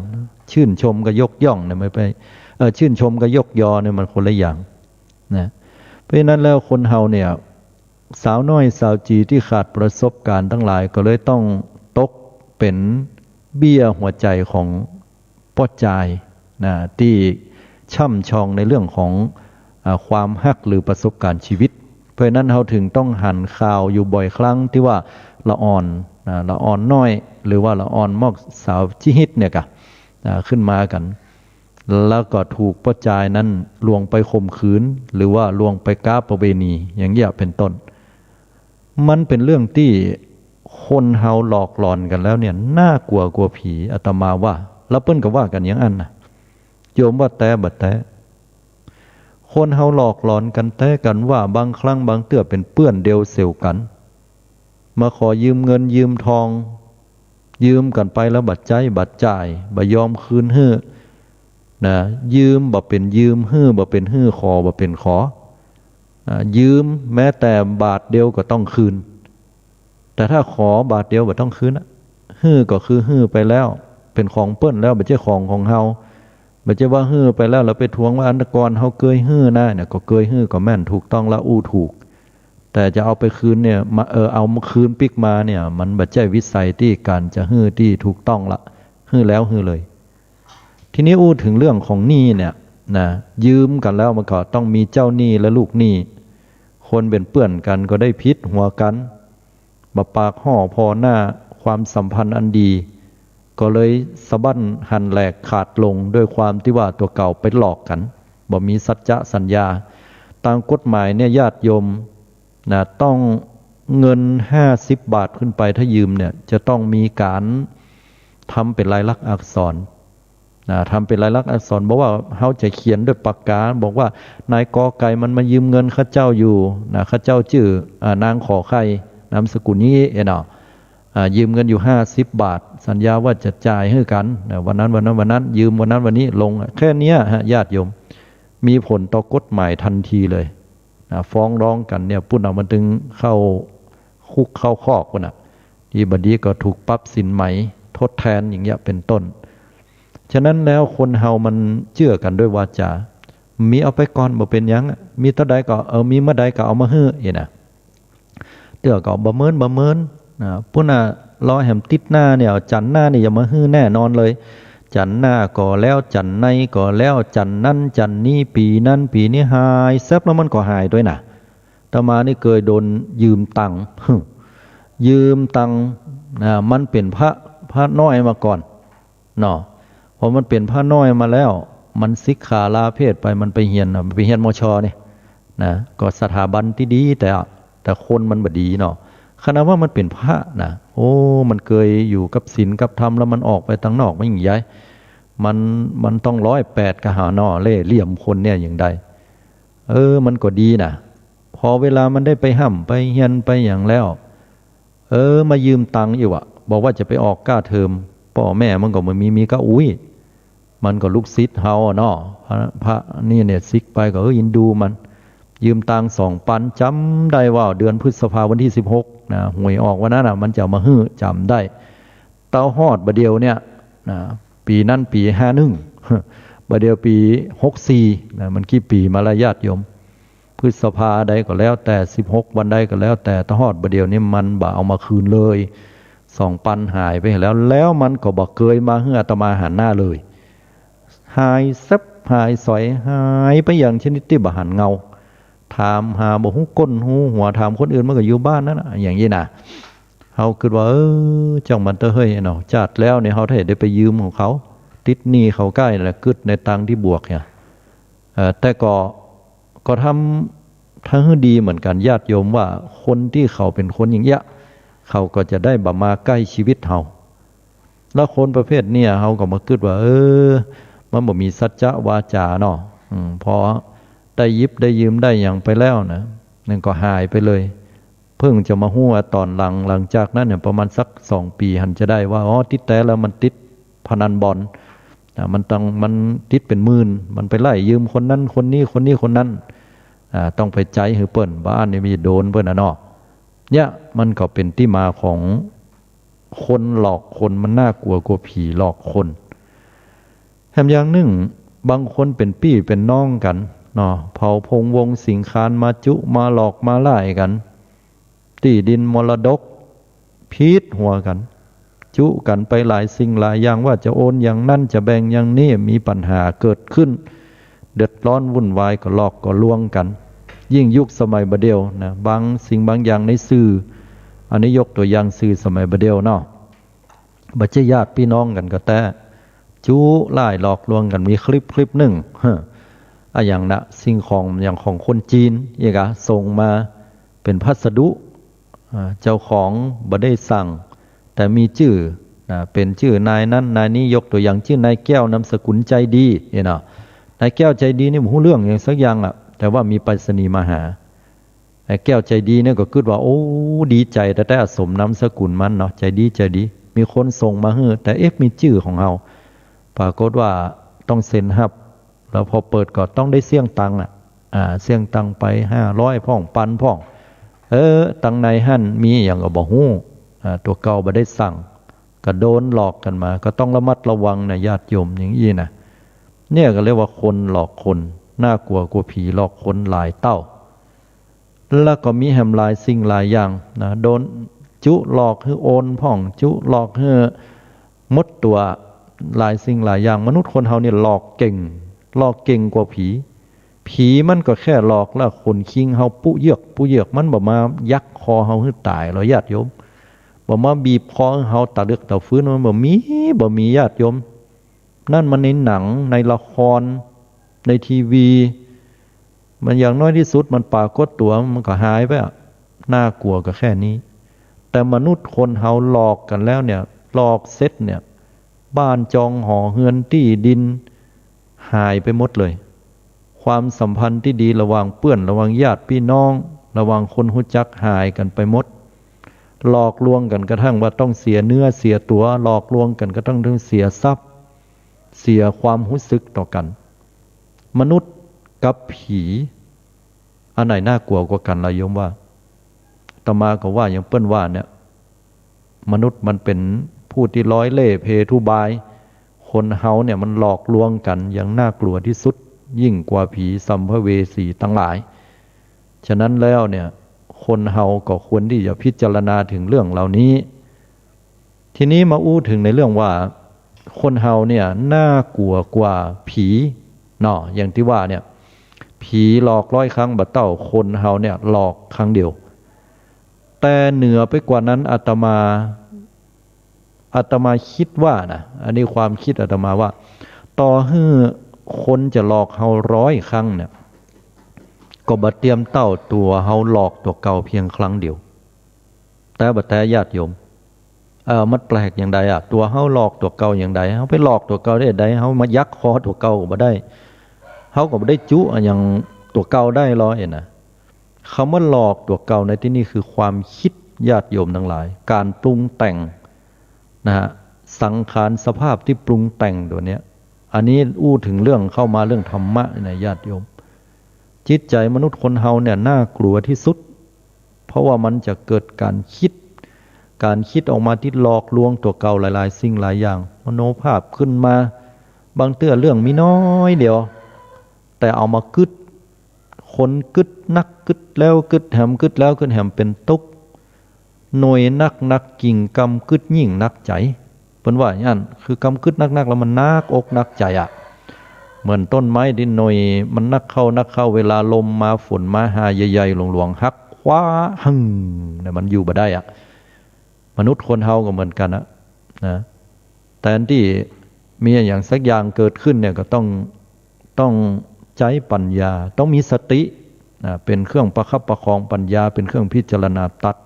ชื่นชมกับยกย่องเนี่ยมันไป เอ่อ ชื่นชมกับยกยอเนี่ยมันคนละอย่าง นะ เพราะฉะนั้นแล้วคนเฮาเนี่ย สาวน้อยสาวจี๋ตี้ขาดประสบการณ์ตังหลาย ก็เลยต้องตกเป๋นเบี้ยหัวใจ๋ของป้อจาย นะ ตี้ ช่ำชองในเรื่องของ อ่า ความฮักหรือประสบการณ์ชีวิต เพราะฉะนั้นเฮาถึงต้องหันข่าวอยู่บ่อยครั้งตี้ว่าละอ่อน อ่า ละอ่อนน้อย หรือว่าละอ่อนมอกสาวจีฮิตเนี่ยก่ะ อ่า ขึ้นมากั๋น แล้วก็ถูกป้อจายนั้นลวงไปข่มขืน หรือว่าลวงไปก๊าประเวณี อย่างเงี้ยเป๋นต้น มันเป๋นเรื่องตี้คนเฮาหลอกหลอนกั๋นแล้วเนี่ย น่ากลัวกว่าผี อาตมาว่า แล้วเปิ้นก็ว่ากั๋นอย่างอั้นนะ โยมว่าแต๊บ่แต๊ คนเฮาหลอกหลอนกั๋นแต๊กั๋นว่า บางครั้งบางเตื้อเป๋นเปื้อนเดียวเสี่ยวกั๋น มาขอยืมเงินยืมทอง ยืมกั๋นไปแล้วบ่ใจ๊บ่จ่าย บ่ยอมคืนหื้อ นะ ยืมบ่เป๋นยืม หื้อบ่เป๋นหื้อ ขอบ่เป๋นขอ อ่า ยืมแม้แต่บาทเดียวก็ต้องคืน แต่ถ้าขอบาทเดียวบ่ต้องคืนอะ หื้อก็คือหื้อไปแล้ว เป๋นของเปิ้นแล้ว บ่ใจ้ของของเฮา บ่ใจ้ว่าหื้อไปแล้ว แล้วไปทวงว่าอันก่อนเฮาเกยหื้อนะ เนี่ย ก็เกยหื้อก็แม่น ถูกต้องละ อู้ถูก แต่จะเอาไปคืนเนี่ย มา เออ เอามาคืนปิ๊กมาเนี่ย มันบ่ใจ้วิสัยตี้ก๋านจะหื้อตี้ถูกต้องละ หื้อแล้วหื้อเลย ทีนี้อู้เถิงเรื่องของหนี้เนี่ยนะ ยืมกั๋นแล้วมันก็ต้องมีเจ้าหนี้และลูกหนี้ คนเป๋นเปื้อนกั๋นก็ได้ผิดหัวกั๋น บ่ปากฮ้อผ่อหน้า ความสัมพันธ์อันดี ก็เลยสะบั้นหันแหลกขาดลง ด้วยความตี้ว่าตั๋วเก่าไปหลอกกั๋น บ่มีสัจจะสัญญา ต๋ามกฎหมายเนี่ยญาติโยม นะ ต้องเงินห้าสิบบาทขึ้นไป ถ้ายืมเนี่ย จะต้องมีก๋านทำเป๋นลายลักษณ์อักษร นะ ทำเป๋นลายลักษณ์อักษร บอกว่าเฮาจะเขียนด้วยปากกา บอกว่า นายกอไก่มันมายืมเงินข้าเจ้าอยู่ นะ ข้าเจ้าจื้อ อ่า นางขอไข่ นามสกุลนี้เนาะ อ่า ยืมเงินอยู่ห้าสิบบาท สัญญาว่าจะจ่ายหื้อกั๋น นะ วันนั้น วันนั้น วันนั้น ยืมวันนั้นวันนี้ ลงแค่เนี้ยฮะ ญาติโยม มีผลต่อกฎหมายทันทีเลย นะ ฟ้องร้องกั๋นเนี่ย ปุ้นน่ะ มันตึงเข้าคุกเข้าคอกปุ้นน่ะ ดีบ่ดีก็ถูกปรับสินไหมทดแทนอย่างเงี้ยเป๋นต้น ฉะนั้นแล้วคนเฮามันเจื้อกั๋นด้วยวาจา มีเอาไปก่อน บ่เป๋นหยังอะ มีเต้าใดก็ เออ มีเมื่อใดก็เอามาหื้อ เอ๊ะนะ เตื้อก็บ่เมิน บ่เมิน นะ ปุ้นน่ะ รอแหมติดหน้าเนี่ย จั๋นหน้าเนี่ยอย่ามาหื้อแน่นอนเลย จั๋นหน้าก็แล้ว จั๋นในก็แล้ว จั๋นนั้น จั๋นนี้ ปี๋นั้น ปี๋นี้ หายแซ็บแล้วมันก็หายตวยนะ อาตมานี่เกยโดนยืมตังค์ ยืมตังค์ นะ มันเป๋นพระ พระน้อยมาก่อน เนาะ พอมันเป๋นพระน้อยมาแล้ว มันสิกขาลาเพศไป มันไปเฮียนน่ะ มันไปเฮียน มช นี่ นะ ก็สถาบันตี้ดี แต่ แต่คนมันบ่ดีเนาะ ขนาดว่ามันเป๋นพระนะ โอ้ มันเกยอยู่กับศีลกับธรรม แล้วมันออกไปตังนอก มันยิ่งใหญ่ มัน มันต้องร้อยแปดกะหาเนาะ เล่ห์เหลี่ยมคนเนี่ยอย่างใด เออ มันก็ดีนะ พอเวลามันได้ไปฮ่ำไปเฮียนไปหยังแล้ว เออ มายืมตังค์อยู่อะ บอกว่าจะไปออกก้าเทอม ป้อแม่มันก็บ่มี มีก้าอุ๊ย มันก็ลูกศิษย์เฮาอะเนาะ พระ พระนี่เนี่ย สิกไปก็ เออ เอ็นดูมัน ยืมตังค์สองปัน จ๋ำได้ว่าเดือนพฤษภาวันตี้สิบหก นะ หวยออกวันนั้นน่ะ มันจะเอามาหื้อ จ๋ำได้ เต้าฮอดบ่าเดี่ยวเนี่ย นะ ปี๋นั้นปี๋ห้าหนึ่ง บ่าเดี่ยวปี๋หกสี่ นะ มันกี่ปี๋มาละญาติโยม พฤษภาใดก็แล้วแต่ สิบหกวันใดก็แล้วแต่ เต้าฮอดบ่าเดี่ยวนี้มันบ่เอามาคืนเลย สองปันหายไปแล้ว แล้วมันก็บ่เกยมาหื้ออาตมาหันหน้าเลย หายแซ็บ หายสอย หายไปอย่างชนิดตี้บ่หันเงา ถามหาบ่ฮู้ก้นฮู้หัว ถามคนอื่นมันก็อยู่บ้านนั้นน่ะ อย่างนี้นะ เฮากึ๊ดว่า เออ จ้างมันเต๊อะเฮ้ยเนาะ จาติแล้วเนี่ยเฮาถ้าได้ไปยืมของเขา ติดหนี้เขาก้าแหละ กึ๊ดในตังค์ตี้บวกเนี่ย เอ่อ แต่ก็ ก็ทำ ถ้าหื้อดีเหมือนกั๋น ญาติโยมว่า คนตี้เขาเป๋นคนอย่างเงี้ย เขาก็จะได้บ่มาใก้ชีวิตเฮา แล้วคนประเภทเนี่ย เฮาก็มากึ๊ดว่า เออ มันบ่มีสัจจะวาจาเนาะ อืม พอได้หยิบได้ยืมได้หยังไปแล้วนะ มันก็หายไปเลย เพิ่งจะมาฮู้ว่าต๋อนหลัง หลังจากนั้นเนี่ย ประมาณสักสองปี๋หันจะได้ว่า อ๋อ ตี้แต๊แล้วมันติดพนันบอล อ่า มันต้อง มันติดเป๋นหมื่น มันไปไล่ยืมคนนั้นคนนี้ คนนี้คนนั้น อ่า ต้องไปใจ๊หื้อเปิ้น บ่อั้นนี่มันจะโดนเปิ้นน่ะเนาะ เนี่ย มันก็เป๋นตี้มาของคนหลอกคน มันน่ากลัวกว่าผีหลอกคน แถมอย่างนึ่ง บางคนเป๋นปี้เป๋นน้องกั๋นเนาะ เผ่าพงศ์วงศ์สิงคาน มาจุมาหลอกมาล่ายกั๋น ตี้ดินมรดก ผิดหัวกั๋น จุกั๋นไปหลายสิ่งหลายอย่าง ว่าจะโอนอย่างนั้น จะแบ่งอย่างนี้ มีปัญหาเกิดขึ้น เดือดร้อนวุ่นวาย ก่อหลอกก่อลวงกั๋น ยิ่งยุคสมัยบ่าเดี่ยวนะ บางสิ่งบางอย่างในสื่อ อันนี้ยกตั๋วอย่างสื่อสมัยบ่าเดี่ยวเนาะ บ่ใจ้ญาติปี้น้องกั๋นก็แต๊ จุล่ายหลอกลวงกั๋น มีคลิปคลิปนึ่ง อะหยังนะ สิ่งของอย่างของคนจีน เอียกะ ส่งมาเป๋นพัสดุ อ่า เจ้าของบ่ได้สั่ง แต่มีจื้อนะ เป๋นจื้อนายนั้นนายนี้ ยกตั๋วอย่างจื้อนายแก้วนามสกุลใจดีเนี่ยเนาะ นายแก้วใจดีนี่บ่ฮู้เรื่องหยังสักอย่างอะ แต่ว่ามีไปรษณีย์มาหา ไอ้แก้วใจดีเนี่ยก็กึ๊ดว่า โอ้ ดีใจ๋แต๊ๆ สมนามสกุลมันเนาะ ใจดีใจดี มีคนส่งมาหื้อ แต่เอ๊ะ มีจื้อของเฮา ปรากฏว่าต้องเซ็นฮับ แล้วพอเปิดก็ต้องได้เสี้ยงตังค์อะ อ่า เสี้ยงตังค์ไปห้าร้อยพ่อง ปันพ่อง เออ ตังในหั้นมีอะหยังก็บ่ฮู้ อ่า ตั๋วเก่าบ่ได้สั่ง ก็โดนหลอกกั๋นมา ก็ต้องระมัดระวังนะญาติโยม อย่างอี้นะ เนี่ยก็เรียกว่าคนหลอกคน น่ากลัวกว่าผีหลอกคนหลายเต้า แล้วก็มีแหมหลายสิ่งหลายอย่างนะ โดนจุหลอกหื้อโอนพ่อง จุหลอกหื้อหมดตั๋ว หลายสิ่งหลายอย่าง มนุษย์คนเฮาเนี่ยหลอกเก่ง หลอกเก่งกว่าผี ผีมันก็แค่หลอกแล้วขนคิงเฮาปุ๊เยือกปุ๊เยือก มันบ่มายักคอเฮาหื้อต๋ายหรอกญาติโยม บ่มาบีบคอหื้อเฮาต๋าเลือกต๋าฟื้น มันบ่มี บ่มีญาติโยม นั่นมันในหนัง ในละคร ในทีวี มันอย่างน้อยตี้สุดมันปรากฏตั๋ว มันก็หายไปอะ น่ากลัวก็แค่นี้ แต่มนุษย์คนเฮาหลอกกั๋นแล้วเนี่ย หลอกเสร็จเนี่ย บ้านจองหอเฮือนตี้ดิน หายไปหมดเลย ความสัมพันธ์ตี้ดีระหว่างเปื้อน ระหว่างญาติปี้น้อง ระหว่างคนฮู้จัก หายกั๋นไปหมด หลอกลวงกั๋นกระทั่งว่าต้องเสียเนื้อเสียตั๋ว หลอกลวงกั๋นกระทั่งต้องเสียทรัพย์ เสียความฮู้สึกต่อกั๋น มนุษย์กับผี อันไหนน่ากลัวกว่ากั๋นล่ะโยมว่า อาตมาก็ว่าอย่างเปิ้นว่าเนี่ย มนุษย์มันเป๋นผู้ตี้ร้อยเล่ห์เพทุบาย คนเฮาเนี่ยมันหลอกลวงกั๋นอย่างน่ากลัวตี้สุด ยิ่งกว่าผีสัมภเวสีตังหลาย ฉะนั้นแล้วเนี่ย คนเฮาก็ควรตี้จะพิจารณาเถิงเรื่องเหล่านี้ ทีนี้มาอู้เถิงในเรื่องว่า คนเฮาเนี่ยน่ากลัวกว่าผีเนาะ อย่างตี้ว่าเนี่ย ผีหลอกร้อยครั้งบ่เต้า คนเฮาเนี่ยหลอกครั้งเดียว แต่เหนือไปกว่านั้น อาตมา อาตมาคิดว่านะ อันนี้ความคิดอาตมาว่า ต่อหื้อคนจะหลอกเฮาร้อยครั้งเนี่ย ก็บ่เตียมเต้าตั๋วเฮาหลอกตั๋วเก่าเพียงครั้งเดียว แต๊บ่แต๊ญาติโยม เออ มันแปลกอย่างใดอะ ตั๋วเฮาหลอกตั๋วเก่าอย่างใด เฮาไปหลอกตั๋วเก่าได้ใด เฮามายักคอตั๋วเก่าก็บ่ได้ เฮาก็บ่ได้จุอะหยังตั๋วเก่าได้ลอเอยนะ คำว่าหลอกตั๋วเก่าในตี้นี่คือความคิดญาติโยมตังหลาย ก๋านปรุงแต่งนะฮะ สังขารสภาพตี้ปรุงแต่งตั๋วเนี้ย อันนี้อู้เถิงเรื่องเข้ามาเรื่องธรรมะนะญาติโยม จิตใจ๋มนุษย์คนเฮาเนี่ยน่ากลัวตี้สุด เพราะว่ามันจะเกิดก๋านคิด ก๋านคิดออกมาตี้หลอกลวงตั๋วเก่าหลายๆ สิ่งหลายอย่าง มโนภาพขึ้นมา บางเตื้อเรื่องมีน้อยเดียว แต่เอามากึ๊ด คนกึ๊ดนักกึ๊ดแล้วกึ๊ดแหม กึ๊ดแล้วกึ๊ดแหมเป๋นตุ๊กข์ หน่วยนักๆ กิ่งกำกึ๊ดยิ่งหนักใจ๋ เปิ้นว่าอย่างนั้น คือกำกึ๊ดนักๆ แล้วมันหนักอกหนักใจ๋อะ เหมือนต้นไม้ตี้หน่วยมันนักเข้านักเข้า เวลาลมมาฝนมาหาใหญ่ๆ หลวงๆ หักคว้าหึ่งเนี่ยมันอยู่บ่ได้อะ มนุษย์คนเฮาก็เหมือนกั๋นนะ นะ แตนตี้มีอะหยังสักอย่างเกิดขึ้นเนี่ยก็ต้อง ต้องใจ๊ปัญญา ต้องมีสตินะ เป๋นเครื่องประคับประคองปัญญา เป๋นเครื่องพิจารณาตัด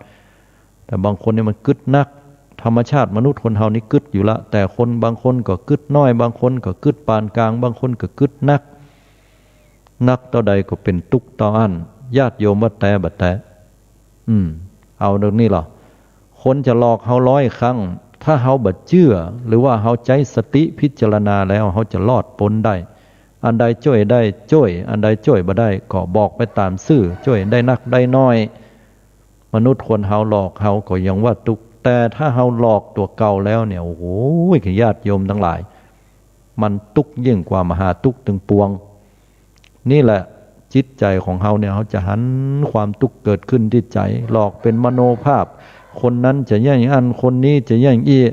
แต่บางคนเนี่ยมันกึ๊ดนัก ธรรมชาติมนุษย์คนเฮานี่กึ๊ดอยู่ละ แต่คนบางคนก็กึ๊ดน้อย บางคนก็กึ๊ดปานก๋าง บางคนก็กึ๊ดนัก นักเต้าใดก็เป๋นตุ๊กข์เต้าอั้น ญาติโยมว่าแต๊บ่แต๊ อืม เอาตรงนี้เหรอ คนจะหลอกเฮาร้อยครั้ง ถ้าเฮาบ่เจื้อ หรือว่าเฮาใจ๊สติพิจารณาแล้ว เฮาจะรอดป๊นได้ อันใดจ้วยได้จ้วย อันใดจ้วยบ่ได้ก็บอกไปต๋ามซื่อ จ้วยได้นักได้น้อย มนุษย์คนเฮาหลอกเฮาก็ยังว่าตุ๊กข์ แต่ถ้าเฮาหลอกตั๋วเก่าแล้วเนี่ย โอ้โห ญาติโยมตังหลาย มันตุ๊กข์ยิ่งกว่ามหาตุ๊กข์ตึงปวง นี่แหละ จิตใจ๋ของเฮาเนี่ย เฮาจะหันความตุ๊กข์เกิดขึ้นตี้ใจ๋ หลอกเป๋นมโนภาพ คนนั้นจะอย่างอั้น คนนี้จะอย่างอี้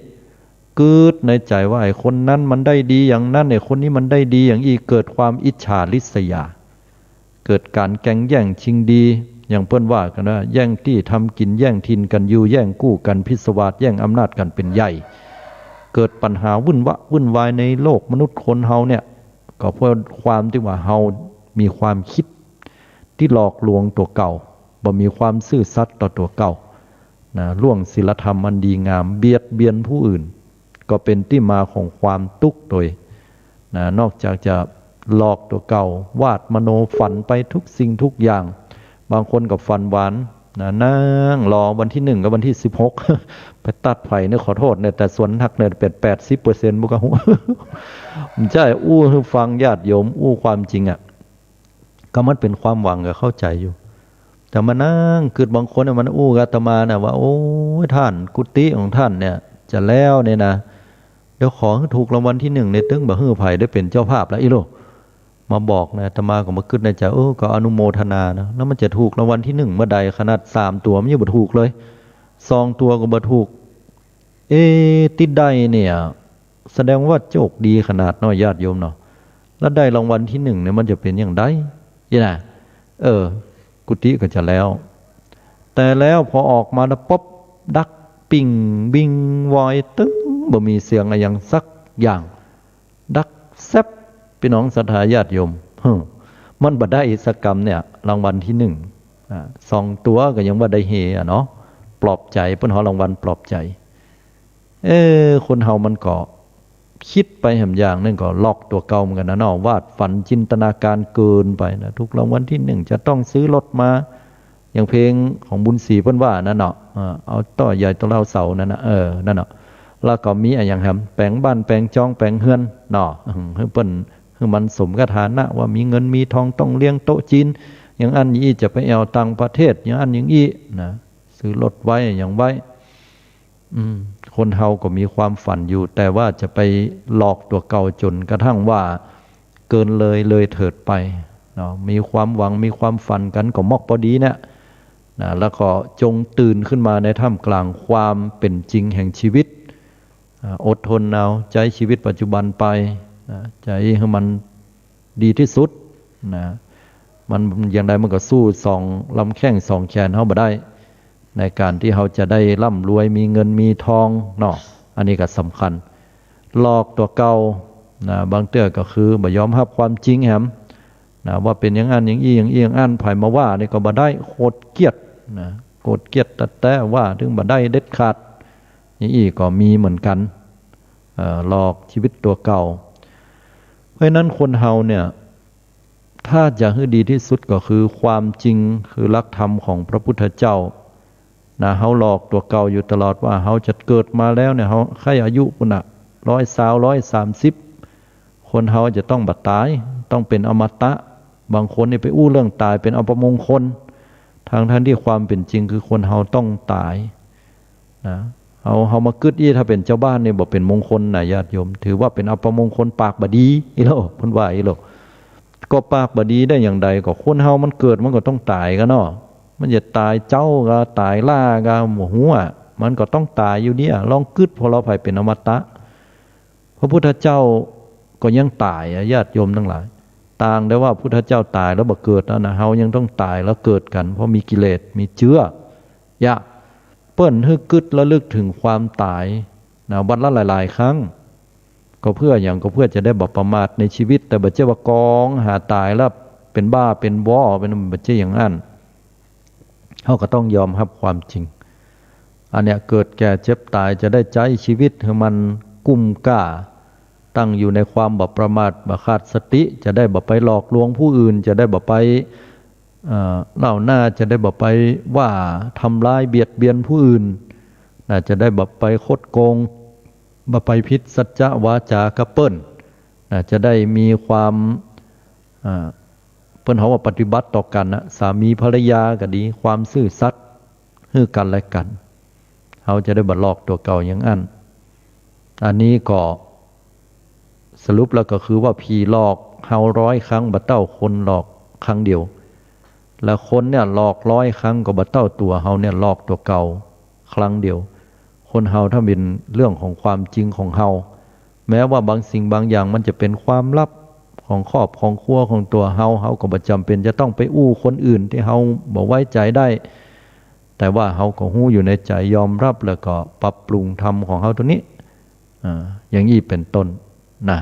กึ๊ดในใจ๋ว่า ไอ้คนนั้นมันได้ดีอย่างนั้น ไอ้คนนี้มันได้ดีอย่างอี้ เกิดความอิจฉาริษยา เกิดก๋านแก่งแย่งชิงดี อย่างเปิ้นว่ากั๋นว่า แย่งตี้ทำกิ๋น แย่งถิ่นกั๋นอยู่ แย่งกู้กั๋นพิศวาส แย่งอำนาจกั๋นเป๋นใหญ่ เกิดปัญหาวุ่นวะวุ่นวายในโลกมนุษย์คนเฮาเนี่ย ก็เพราะความตี้ว่าเฮามีความกึ๊ดตี้หลอกลวงตั๋วเก่า บ่มีความซื่อสัตย์ต่อตั๋วเก่า นะ ล่วงศีลธรรมอันดีงาม เบียดเบียนผู้อื่น ก็เป๋นตี้มาของความตุ๊กข์ตวย นะ นอกจากจะหลอกตั๋วเก่า วาดมโนฝันไปทุกสิ่งทุกอย่าง บางคนก็ฝันหวาน นะ นั่งรอวันตี้หนึ่งกับวันตี้สิบหก ไปตั๊ดไผ่เนี่ย ขอโต้ษเนี่ย แต่ส่วนนักเนี่ยเป๋นแปดสิบเปอร์เซ็นต์ บ่ก็ฮู้ บ่ใจ้ อู้หื้อฟังญาติโยม อู้ความจริงอะ ก็มันเป๋นความหวัง ก็เข้าใจ๋อยู่ แต่มานั่งกึ๊ด บางคนน่ะมันอู้กับอาตมาน่ะว่า โอ้ย ต้าน กุฏิของต้านเนี่ยจะแล้วเนี่ยนะ เดี๋ยวขอหื้อถูกรางวัลตี้หนึ่งเนี่ย ตึงบ่หื้อใผได้เป๋นเจ้าภาพแล้วอี้โล มาบอกนะ อาตมาก็มากึ๊ดในใจ๋ เออ ก็อนุโมทนานะ แล้วมันจะถูกรางวัลตี้หนึ่งเมื่อใด ขนาดสามตั๋วมันยังบ่ถูกเลย สองตั๋วก็บ่ถูก เอ๊ะ ตี้ได้เนี่ย แสดงว่าโจคดีขนาดเนาะ ญาติโยมเนาะ แล้วได้รางวัลตี้หนึ่งเนี่ย มันจะเป๋นอย่างใด อี้นะ เออ กุฏิก็จะแล้ว แต่แล้วพอออกมาแล้วปุ๊บ ดักปิ้งวิ่งวอยตึง บ่มีเสียงอะหยังสักอย่าง ดักแซบ ปี้น้องศรัทธาญาติโยม เฮ้อ มันบ่ได้สักกำเนี่ย รางวัลตี้หนึ่ง อ่า สองตั๋วก็ยังว่าได้เฮอะเนาะ ปลอบใจ๋ เปิ้นฮ้องรางวัลปลอบใจ๋ เอ๊ะ คนเฮามันก็กึ๊ดไปแหมอย่างนึ่ง ก็หลอกตั๋วเก่าเหมือนกั๋นนะเนาะ วาดฝันจินตนาการเกินไปนะ ถูกรางวัลตี้หนึ่งจะต้องซื้อรถมา อย่างเพลงของบุญศรีเปิ้นว่านั่นเนาะ เออ เอาต้อใหญ่ต้อเล้าเสานั่นนะ เออ นั่นเนาะ แล้วก็มีอะหยังแหม แป๋งบ้านแป๋งจองแป๋งเฮือนเนาะ อืม หื้อเปิ้น หื้อมันสมกับฐานะว่ามีเงินมีทอง ต้องเลี้ยงโต๊ะจีน อย่างอั้นอย่างอี้ จะไปแอ่วต่างประเทศ อย่างอั้นอย่างอี้นะ ซื้อรถไว้อย่างไว้ อืม คนเฮาก็มีความฝันอยู่ แต่ว่าจะไปหลอกตั๋วเก่าจ๋นกระทั่งว่าเกินเลย เลยเถิดไปเนาะ มีความหวัง มีความฝันกั๋นก็มอกปอดีเนี่ยนะ แล้วก็จงตื่นขึ้นมาในท่ามกลางความเป๋นจริงแห่งชีวิต อ่า อดทนเอา ใจ๊ชีวิตปัจจุบันไปนะ ใจ๊หื้อมัน ดีตี้สุดนะ มันอย่างใดมันก็สู้สองลำแข้งสองแขนเฮาบ่ได้ ในก๋านตี้เฮาจะได้ร่ำรวยมีเงินมีทองเนาะ อันนี้ก็สำคัญ หลอกตั๋วเก่านะ บางเตื้อก็คือบ่ยอมฮับความจริงแหมนะ ว่าเป๋นอย่างอั้นอย่างอี้ อย่างอี้อย่างอั้น ใผมาว่านี่ก็บ่ได้ โกรธเกลียดนะ โกรธเกลียดแต๊ๆ ว่าเถิงบ่ได้เด็ดขาด อย่างอี้ก็มีเหมือนกั๋น เอ่อ หลอกชีวิตตั๋วเก่า เพราะฉะนั้นคนเฮาเนี่ย ถ้าจะหื้อดีตี้สุดก็คือความจริง คือหลักธรรมของพระพุทธเจ้านะ เฮาหลอกตั๋วเก่าอยู่ตลอดว่าเฮาจะเกิดมาแล้วเนี่ย เฮาใค่อายุปุ้นน่ะ ร้อยซาว ร้อยสามสิบ คนเฮาจะต้องบ่ต๋าย ต้องเป๋นอมตะ บางคนนี่ไปอู้เรื่องต๋ายเป๋นอัปมงคล ทั้งๆ ตี้ความเป๋นจริงคือคนเฮาต้องต๋าย นะ เฮา เฮามากึ๊ดอี้ ถ้าเป๋นจาวบ้านนี่บ่เป๋นมงคลนะญาติโยม ถือว่าเป๋นอัปมงคล ปากบ่ดีอี้โล เปิ้นว่าอี้โล ก็ปากบ่ดีได้อย่างใด ก็คนเฮามันเกิดมันก็ต้องต๋ายกั๋นเนาะ มันจะต๋ายเจ๊าก็ต๋ายล้าก็บ่ฮู้อะ มันก็ต้องต๋ายอยู่ดีอะ ลองกึ๊ด เพราะเฮาใผเป๋นอมตะ พระพุทธเจ้าก็ยังต๋ายอะ ญาติโยมตังหลาย ต่างแต่ว่าพุทธเจ้าต๋ายแล้วบ่เกิดแล้วนะ เฮายังต้องต๋ายแล้วเกิดกั๋น เพราะมีกิเลส มีเจื้อ ยะ เปิ้นหื้อกึ๊ดระลึกเถิงความต๋ายนะ วันละหลายๆ ครั้ง ก็เพื่อหยัง ก็เพื่อจะได้บ่ประมาทในชีวิต แต่บ่ใจ้ว่ากองหาต๋ายแล้วเป๋นบ้าเป๋นวอ เป๋น บ่ใจ้อย่างอั้น เฮาก็ต้องยอมฮับความจริง อันเนี้ย เกิดแก่เจ็บต๋าย จะได้ใจ๊ชีวิตหื้อมันกุ้มก้า ตั้งอยู่ในความบ่ประมาท บ่ขาดสติ จะได้บ่ไปหลอกลวงผู้อื่น จะได้บ่ไป เอ่อ เล่าหน้า จะได้บ่ไปว่าทำร้ายเบียดเบียนผู้อื่น นะ จะได้บ่ไปคดโกง บ่ไปผิดสัจจะวาจากับเปิ้น นะ จะได้มีความ อ่า เปิ้นฮ้องว่าปฏิบัติต่อกั๋นนะ สามีภรรยาก็ดี ความซื่อสัตย์หื้อกั๋นและกั๋น เฮาจะได้บ่หลอกตั๋วเก่าอย่างอั้น อันนี้ก็สรุปแล้วก็คือว่า ผีหลอกเฮาร้อยครั้ง บ่เต้าคนหลอกครั้งเดียว และคนเนี่ยหลอกร้อยครั้งก็บ่เต้าตั๋วเฮาเนี่ยหลอกตั๋วเก่าครั้งเดียว คนเฮาถ้าเป๋นเรื่องของความจริงของเฮา แม้ว่าบางสิ่งบางอย่างมันจะเป๋นความลับของครอบของครัวของตั๋วเฮา เฮาก็บ่จ๋ำเป๋นจะต้องไปอู้คนอื่นตี้เฮาบ่ไว้ใจ๋ได้ แต่ว่าเฮาก็ฮู้อยู่ในใจ๋ ยอมฮับแล้วก็ปรับปรุงธรรมของเฮาตั๋วนี้ อ่า อย่างอี้เป๋นต้นนะ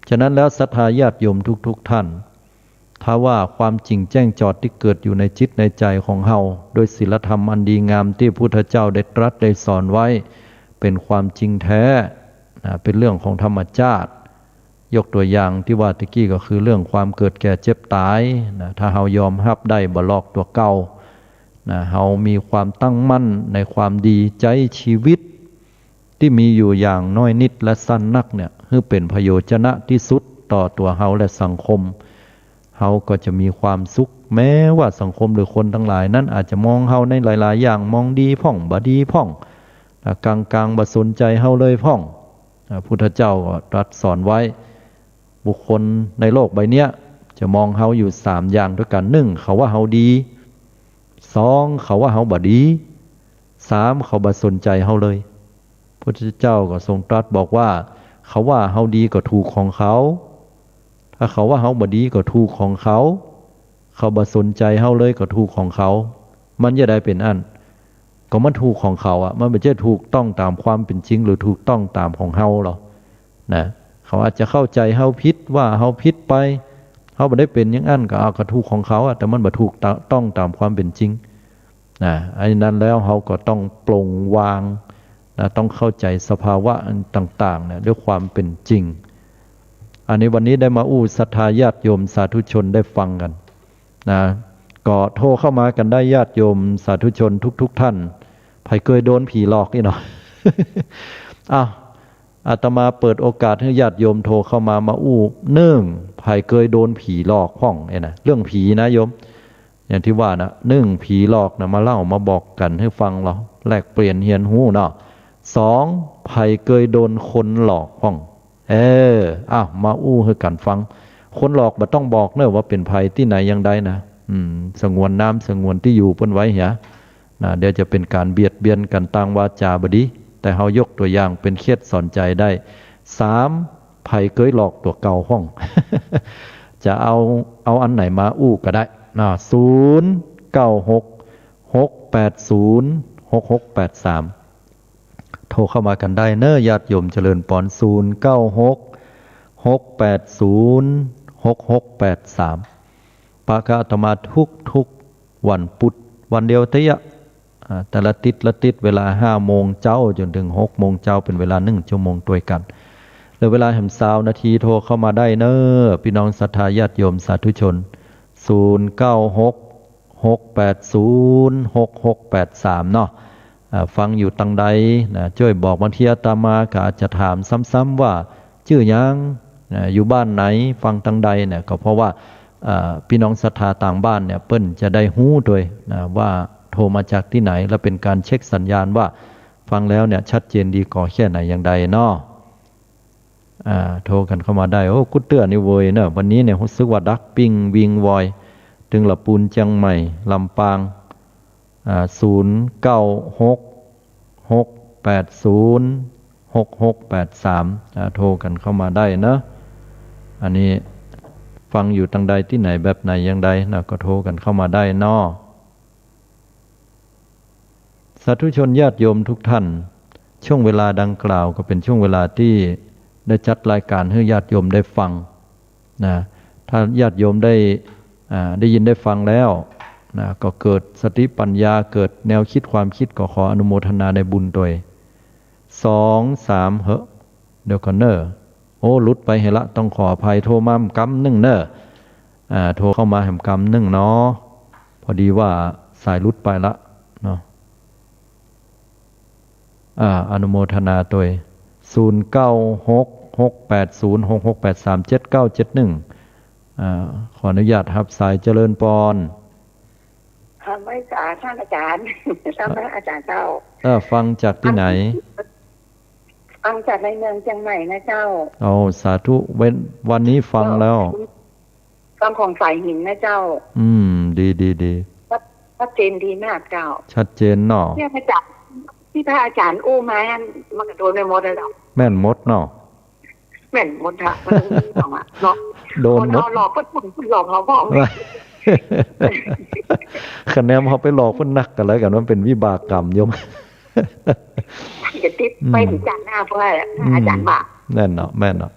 ฉะนั้นแล้วศรัทธาญาติโยมทุกๆ ท่าน ถ้าว่าความจริงแจ้งจอดตี้เกิดอยู่ในจิตในใจ๋ของเฮา โดยศีลธรรมอันดีงามตี้พุทธเจ้าได้ตรัสได้สอนไว้ เป๋นความจริงแท้นะ เป๋นเรื่องของธรรมชาติ ยกตั๋วอย่างตี้ว่าตะกี้ก็คือเรื่องความเกิดแก่เจ็บต๋ายนะ ถ้าเฮายอมฮับได้ บ่หลอกตั๋วเก่านะ เฮามีความตั้งมั่นในความดี ใจ๊ชีวิตตี้มีอยู่อย่างน้อยนิดและสั้นนักเนี่ย หื้อเป๋นประโยชนะตี้สุดต่อตั๋วเฮาและสังคม เฮาก็จะมีความสุข แม้ว่าสังคมหรือคนตังหลายนั้นอาจจะมองเฮาในหลายๆ อย่าง มองดีพ่อง บ่ดีพ่อง อ่ะ กลางๆ บ่สนใจ๋เฮาเลยพ่อง อ่ะ พุทธเจ้าก็ตรัสสอนไว้ บุคคลในโลกใบเนี้ยจะมองเฮาอยู่สามอย่างตวยกั๋น นึ่ง เขาว่าเฮาดี สอง เขาว่าเฮาบ่ดี สาม เขาบ่สนใจ๋เฮาเลย พุทธเจ้าก็ทรงตรัสบอกว่า เขาว่าเฮาดีก็ถูกของเขา ถ้าเขาว่าเฮาบ่ดีก็ถูกของเขา เขาบ่สนใจ๋เฮาเลยก็ถูกของเขา มันจะใดเป๋นอั้น ก็มันถูกของเขาอะ มันบ่ใจ้ถูกต้องต๋ามความเป๋นจริง หรือถูกต้องต๋ามของเฮาหรอกนะ เขาอาจจะเข้าใจ๋เฮาผิด ว่าเฮาผิดไป เฮาบ่ได้เป๋นอย่างอั้นก็ เอา ก็ถูกของเขาอะ แต่มันบ่ถูกตะ- ต้องต๋ามความเป๋นจริงนะ อันนั้นแล้วเฮาก็ต้องปลงวางนะ ต้องเข้าใจ๋สภาวะอันต่างๆ เนี่ย ด้วยความเป๋นจริง อันนี้วันนี้ได้มาอู้ศรัทธาญาติโยมสาธุชนได้ฟังกั๋น นะ ก็โทรเข้ามากั๋นได้ ญาติโยมสาธุชนทุกๆ ท่าน ใผเกยโดนผีหลอกนี่เนาะ อ้าว อาตมาเปิดโอกาสหื้อญาติโยมโทรเข้ามา มาอู้ นึ่ง ใผเกยโดนผีหลอกพ่องเนี่ยนะ เรื่องผีนะโยม อย่างตี้ว่านะ นึ่ง ผีหลอกนะ มาเล่ามาบอกกั๋นหื้อฟัง เฮาแลกเปลี่ยนเฮียนฮู้เนาะ สอง ใผเกยโดนคนหลอกพ่อง เออ อ้าว มาอู้หื้อกั๋นฟัง คนหลอกบ่ต้องบอกเน่อว่าเป๋นใผตี้ไหนอย่างใดนะ อืม สงวนนามสงวนตี้อยู่เปิ้นไว้เหีย นะ เดี๋ยวจะเป๋นก๋านเบียดเบียนกั๋นตางวาจาบ่ดี แต่เฮายกตั๋วอย่างเป๋นเคสสอนใจ๋ได้ สาม ใผเกยหลอกตั๋วเก่าพ่อง จะเอา เอาอันไหนมาอู้ก็ได้นะ ศูนย์ เก้า หก หก แปด ศูนย์ หก หก แปด สาม โทรเข้ามากั๋นได้เน่อ ญาติโยมเจริญปอน ศูนย์ เก้า หก หก แปด ศูนย์ หก หก แปด สาม ปะกับอาตมาทุกๆ วันปุธ วันเดียวเตี้ย อ่า แต่ละติ๊ดละติ๊ด เวลาห้าโมงเจ๊าจ๋นเถิงหกโมงเจ๊า เป๋นเวลานึ่งชั่วโมงตวยกั๋น เหลือเวลาแหมซาวนาที โทรเข้ามาได้เน่อ ปี้น้องศรัทธาญาติโยมสาธุชน ศูนย์ เก้า หก หก แปด ศูนย์ หก หก แปด สาม เนาะ อ่า ฟังอยู่ตางใดนะ จ้วยบอก บางทีอาตมาก็อาจจะถามซ้ำๆ ว่าจื้อหยังนะ อยู่บ้านไหน ฟังตางใดเนี่ย ก็เพราะว่า อ่า ปี้น้องศรัทธาตางบ้านเนี่ย เปิ้นจะได้ฮู้ตวยนะ ว่าโทรมาจากตี้ไหน แล้วเป๋นก๋านเช็คสัญญาณว่าฟังแล้วเนี่ย ชัดเจนดีก่อแค่ไหนอย่างใดเนาะ อ่า โทรกั๋นเข้ามาได้ โอ้ กู้เตื้อนี่เวยเนาะ วันนี้เนี่ยฮู้สึกว่าดังปิ้งวิงวอย ตึงละปูน เจียงใหม่ ลำปาง อ่า ศูนย์ เก้า หก หก แปด ศูนย์ หก หก แปด สาม อ่า โทรกั๋นเข้ามาได้เนาะ อันนี้ฟังอยู่ตางใดตี้ไหนแบบไหนอย่างใดนะ ก็โทรกั๋นเข้ามาได้เนาะ สาธุชนญาติโยมทุกท่าน ช่วงเวลาดังกล่าวก็เป๋นช่วงเวลาตี้ได้จัดรายก๋านหื้อญาติโยมได้ฟังนะ ถ้าญาติโยมได้ อ่า ได้ยินได้ฟังแล้วนะ ก็เกิดสติปัญญา เกิดแนวคิดความคิด ก็ขออนุโมทนาในบุญตวย สอง สาม เหอะ เดี๋ยวก่อนเน่อ โอ้ หลุดไปเหียละ ต้องขออภัย โทรมาแหมกำนึ่งเน่อ อ่า โทรเข้ามาแหมกำนึ่งเนาะ พอดีว่าสายหลุดไปละเนาะ อ่า อนุโมทนาตวย ศูนย์ เก้า หก หก แปด ศูนย์ หก หก แปด สาม เจ็ด เก้า เจ็ด หนึ่ง อ่า ขออนุญาตฮับสาย เจริญปอน อ่า ไหว้สาท่านอาจารย์ เจ้าค่ะ อาจารย์เจ้า เออ ฟังจากตี้ไหน ฟังจากในเมืองเจียงใหม่นะเจ้า โอ้ สาธุ เว้น วันนี้ฟังแล้ว ฟังของสายหินนะเจ้า อืม ดี ดี ดี ชัด ชัดเจนดีมากเจ้า ชัดเจนเนาะ เนี่ยอาจารย์ ตี้พระอาจ๋ารย์อู้มาหั้น มันก็โดนไปหมดแล้วเนาะ แม่นหมดเนาะ แม่นหมดฮะ มันมีสองอะเนาะ โดนหมด คนเฮาหลอกเปิ้น เปิ้นหลอกเฮาพร้อม คะแนนเฮาไปหลอกเปิ้นนักก็แล้วกั๋น มันเป๋นวิบากกรรมโยม จะติดไป อืม ถึงจาติหน้า เพราะว่า อืม อาจ๋ารย์ว่า แม่นเนาะ แม่นเนาะ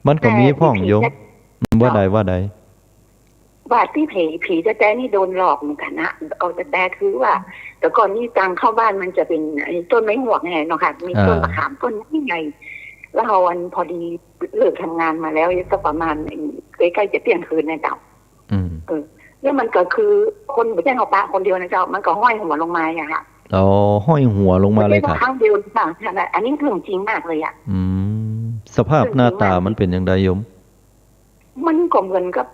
มันก็มีพ่องโยม แต่วิธีจะ อืม ว่าใด ว่าใด ว่าตี้ผี ผีแต๊ๆ นี่โดนหลอกเหมือนกั๋นนะ เอาแต๊ๆ คือว่า แต่ก่อนนี่ตางเข้าบ้านมันจะเป๋นไอ้ต้นไม้หวกไงเนาะค่ะ มีต้น อ่า มะขามต้นใหญ่ แล้วเฮาอันพอดีเลิกทำงานมาแล้ว สักประมาณใก้ๆ จะเตี้ยงคืนนะเจ้า อืม เออ แล้วมันก็คือคนบ่ใจ้เฮาปะคนเดียวนะเจ้า มันก็ห้อยหัวลงมาอะค่ะ อ๋อ ห้อยหัวลงมาเลยค่ะ บ่ใจ้ครั้งเดียวค่ะ อันนี้เรื่องจริงมากเลยอะ อืม สภาพหน้าต๋ามันเป๋นอย่างใดโยม มันก็เหมือนกับ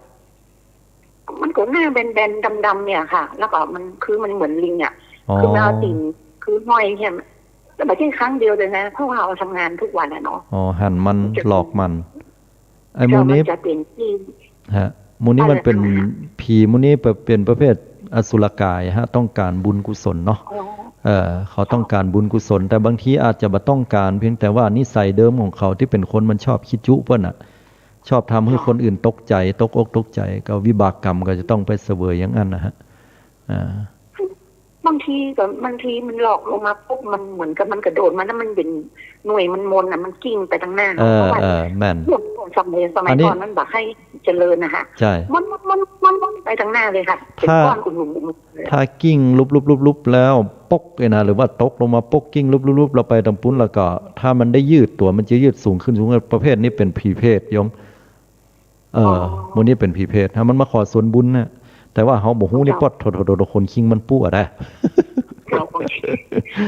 มันก็หน้าแบนๆ ดำๆ เนี่ยค่ะ แล้วก็มัน คือมันเหมือนลิงอะ อ๋อ คือมันเอาตี๋น คือห้อยเนี่ย แล้วบ่ใจ้ครั้งเดียวเลยนะ เพราะว่าเฮาทำงานทุกวันอะเนาะ อ๋อ หันมัน มันจะ หลอกมัน ไอ้หมู่นี้ มันจะเป๋นตี้ ฮะ หมู่นี้มันเป๋น อะไรนะ ผีหมู่นี้เป๋นประเภทอสุรกายฮะ ต้องก๋านบุญกุศลเนาะ อ๋อ เออ เขาต้องก๋านบุญกุศล แต่บางทีอาจจะบ่ต้องก๋าน เพียงแต่ว่านิสัยเดิมของเขาตี้เป๋นคนมันชอบขี้จุ๊เปิ้นน่ะ ชอบทำหื้อคนอื่นตกใจ๋ ตกอกตกใจ๋ ก็วิบากกรรมก็จะต้องไปเสวยอย่างนั้นนะฮะ อ่า บางทีก็ บางทีมันหลอกลงมาปุ๊บ มันเหมือนกับมันกระโดดมา แล้วมันเป๋นหน่วยมันมนอะ มันกลิ้งไปตางหน้า เออ เพราะว่า เออ แม่น สมัย สมัยก่อนมันบ่ใค่เจริญนะคะ ใช่ มัน มัน มัน มันไปตางหน้าเลยค่ะ เป๋น ถ้า ก้อนกลุ่มๆ เลย ถ้ากลิ้งลุบๆๆๆ แล้วปกเนี่ยนะ หรือว่าตกลงมาปกกลิ้งลุบๆๆ แล้วไปตางปู๊น แล้วก็ถ้ามันได้ยืดตั๋ว มันจะยืดสูงขึ้น สูงขึ้น ประเภทนี้เป๋นผีเปรตโยม เออ อ๋อ หมู่นี้เป๋นผีเปรต ถ้ามันมาขอส่วนบุญน่ะ แต่ว่าเฮาบ่ฮู้นี่ เจ้า ปอดโถๆๆ ขนคิงมันปู้อะนะ เจ้า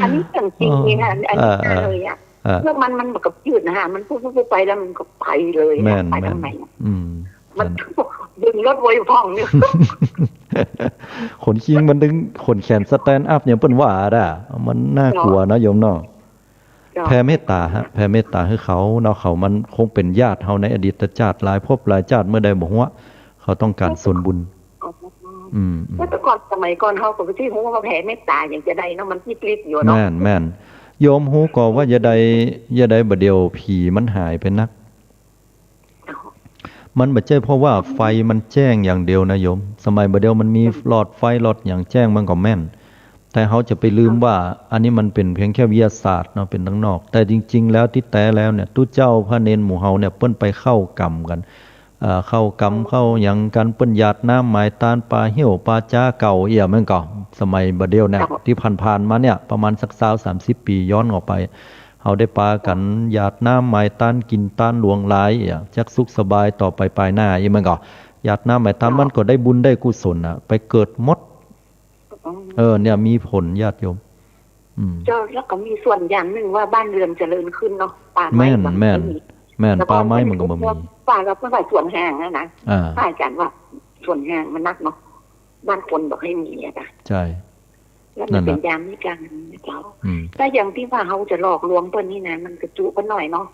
อันนี้เรื่องจริงนี่ค่ะ อันนี้ เออ เออ เลยอะ เออ แล้วมัน มันก็ยืดนะคะ มันปุ๊บๆๆ ไปแล้วมันก็ไปเลยอะ แม่น ไปตางไหน แม่น อืม มัน นั่น ดึงรถไว้อยู่พ่องเนี่ย ขนคิงมันดึง ขนแขนสแตนด์อัพอย่างเปิ้นว่าอะ มันน่ากลัวนะโยมเนาะ เจ้า แผ่เมตต๋าฮะ แผ่เมตต๋าหื้อเขาเนาะ เขามันคงเป๋นญาติเฮาในอดีตจาติ หลายภพหลายจาติเมื่อใดบ่ฮู้ เขาต้องก๋านส่วนบุญ อ๋อ อืม อืม แล้วแต่ก่อน สมัยก่อนเฮาก็บ่ฮู้ว่าแผ่เมตต๋าอย่างจะใดเนาะ มันอิดลิดอยู่เนาะ แม่น แม่น โยมฮู้ก่อว่าจะใด จะใดบ่าเดี่ยวผีมันหายไปนัก มันบ่ใจ้เพราะว่าไฟมันแจ้งอย่างเดียวนะโยม สมัยบ่าเดี่ยวมันมีหลอดไฟหลอดหยังแจ้งมันก็แม่น แต่เฮาจะไปลืมว่าอันนี้มันเป๋นเพียงแค่วิทยาศาสตร์เนาะ เป๋นตางนอก แต่จริงๆ แล้วตี้แต๊แล้วเนี่ย ตุ๊เจ้าพระเณรหมู่เฮาเนี่ย เปิ้นไปเข้ากรรมกั๋น เอ่อ เข้ากรรมเข้าหยังกั๋น เปิ้นหยาดน้ำหมายตานป่าเฮี้ยวป่าจ๊าเก่าเอี้ย แม่นก่อ สมัยบ่าเดี่ยวเนี่ย เจ้า ตี้ผ่านๆ มาเนี่ย ประมาณสักซาวสามสิบปี๋ย้อนออกไป เฮาได้ปากั๋นหยาดน้ำหมายตาน กิ๋นตานหลวงหลายอะ จักสุขสบายต่อไปปายหน้า อี้มันก็ หยาดน้ำหมายตาน มันก็ได้บุญได้กุศลน่ะ ไปเกิดหมด อืม เออ เนี่ยมีผลญาติโยม อืม เจ้า แล้วก็มีส่วนอย่างนึ่งว่าบ้านเรือนเจริญขึ้นเนาะ ป่าไม้ แม่น มันก็ แม่น มี แม่น แล้วก็ ป่าไม้มันก็บ่มี ป่า แล้วก็ว่าสวนแห้งนะนะ อ่า พระอาจ๋ารย์ว่าสวนแห้งมันนักเนาะ บ้านคนบ่ใค่มีอะจ้ะ ใช่ แล้วมันเป๋นยามวิกาลนะเจ้า อืม แต่อย่างตี้ว่าเฮาจะหลอกลวงเปิ้นนี่นะ มันก็จุเปิ้นหน่อยเนาะ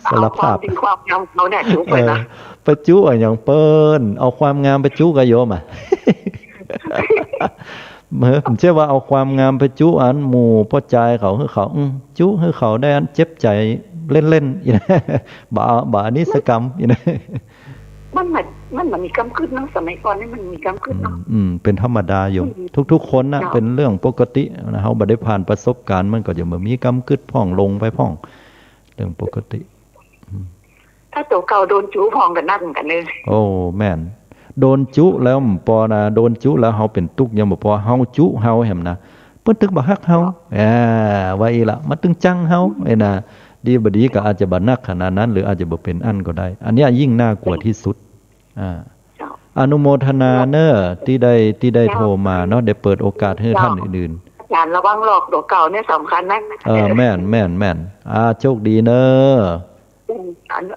สารภาพ เอาความดีความงามเฮาเนี่ยจุเปิ้นนะ เออ ไปจุอะหยังเปิ้น เอาความงามไปจุกับโยมอะ เออ ผมเชื่อว่าเอาความงามไปจุอันหมู่ป้อจายเขา หื้อเขา อืม จุหื้อเขาได้อันเจ็บใจ๋เล่นๆ อี้นะ บ่ บ่นิสกรรม อี้นะ มันบ่ มันบ่มีกำกึดเนาะ สมัยก่อนนี่มันมีกำกึดเนาะ อืม อืม เป๋นธรรมดาโยม อืม ทุกๆ คนน่ะ เนาะ เป๋นเรื่องปกตินะ เฮาบ่ได้ผ่านประสบการณ์ มันก็จะบ่มีกำกึดพ่อง หลงไปพ่อง เรื่องปกติ อืม ถ้าตั๋วเก่าโดนจุพ่องก็นักเหมือนกั๋นเลย โอ้ แม่น โดนจุแล้วบ่ปอนะ โดนจุแล้วเฮาเป๋นตุ๊กยังบ่ปอ เฮาจุเฮาแหมนะ เปิ้นตึงบ่ฮักเฮา เนาะ อ่า ว่าอี้ละ มันตึงจังเฮา อืม ไอ้นะ ดีบ่ดีก็อาจจะบ่นักขนาดนั้น หรืออาจจะบ่เป๋นอั้นก็ได้ อันเนี้ยยิ่งน่ากลัวที่สุด อ่า เจ้า อนุโมทนาเน้อ ตี้ได้ ตี้ได้โทรมาเนาะ ได้เปิดโอกาสหื้อท่านอื่นๆ อาจ๋ารย์ระวังหลอกตั๋วเก่าเนี่ยสำคัญนัก เออ แม่น แม่น แม่น อ่า โชคดีเน้อ อืม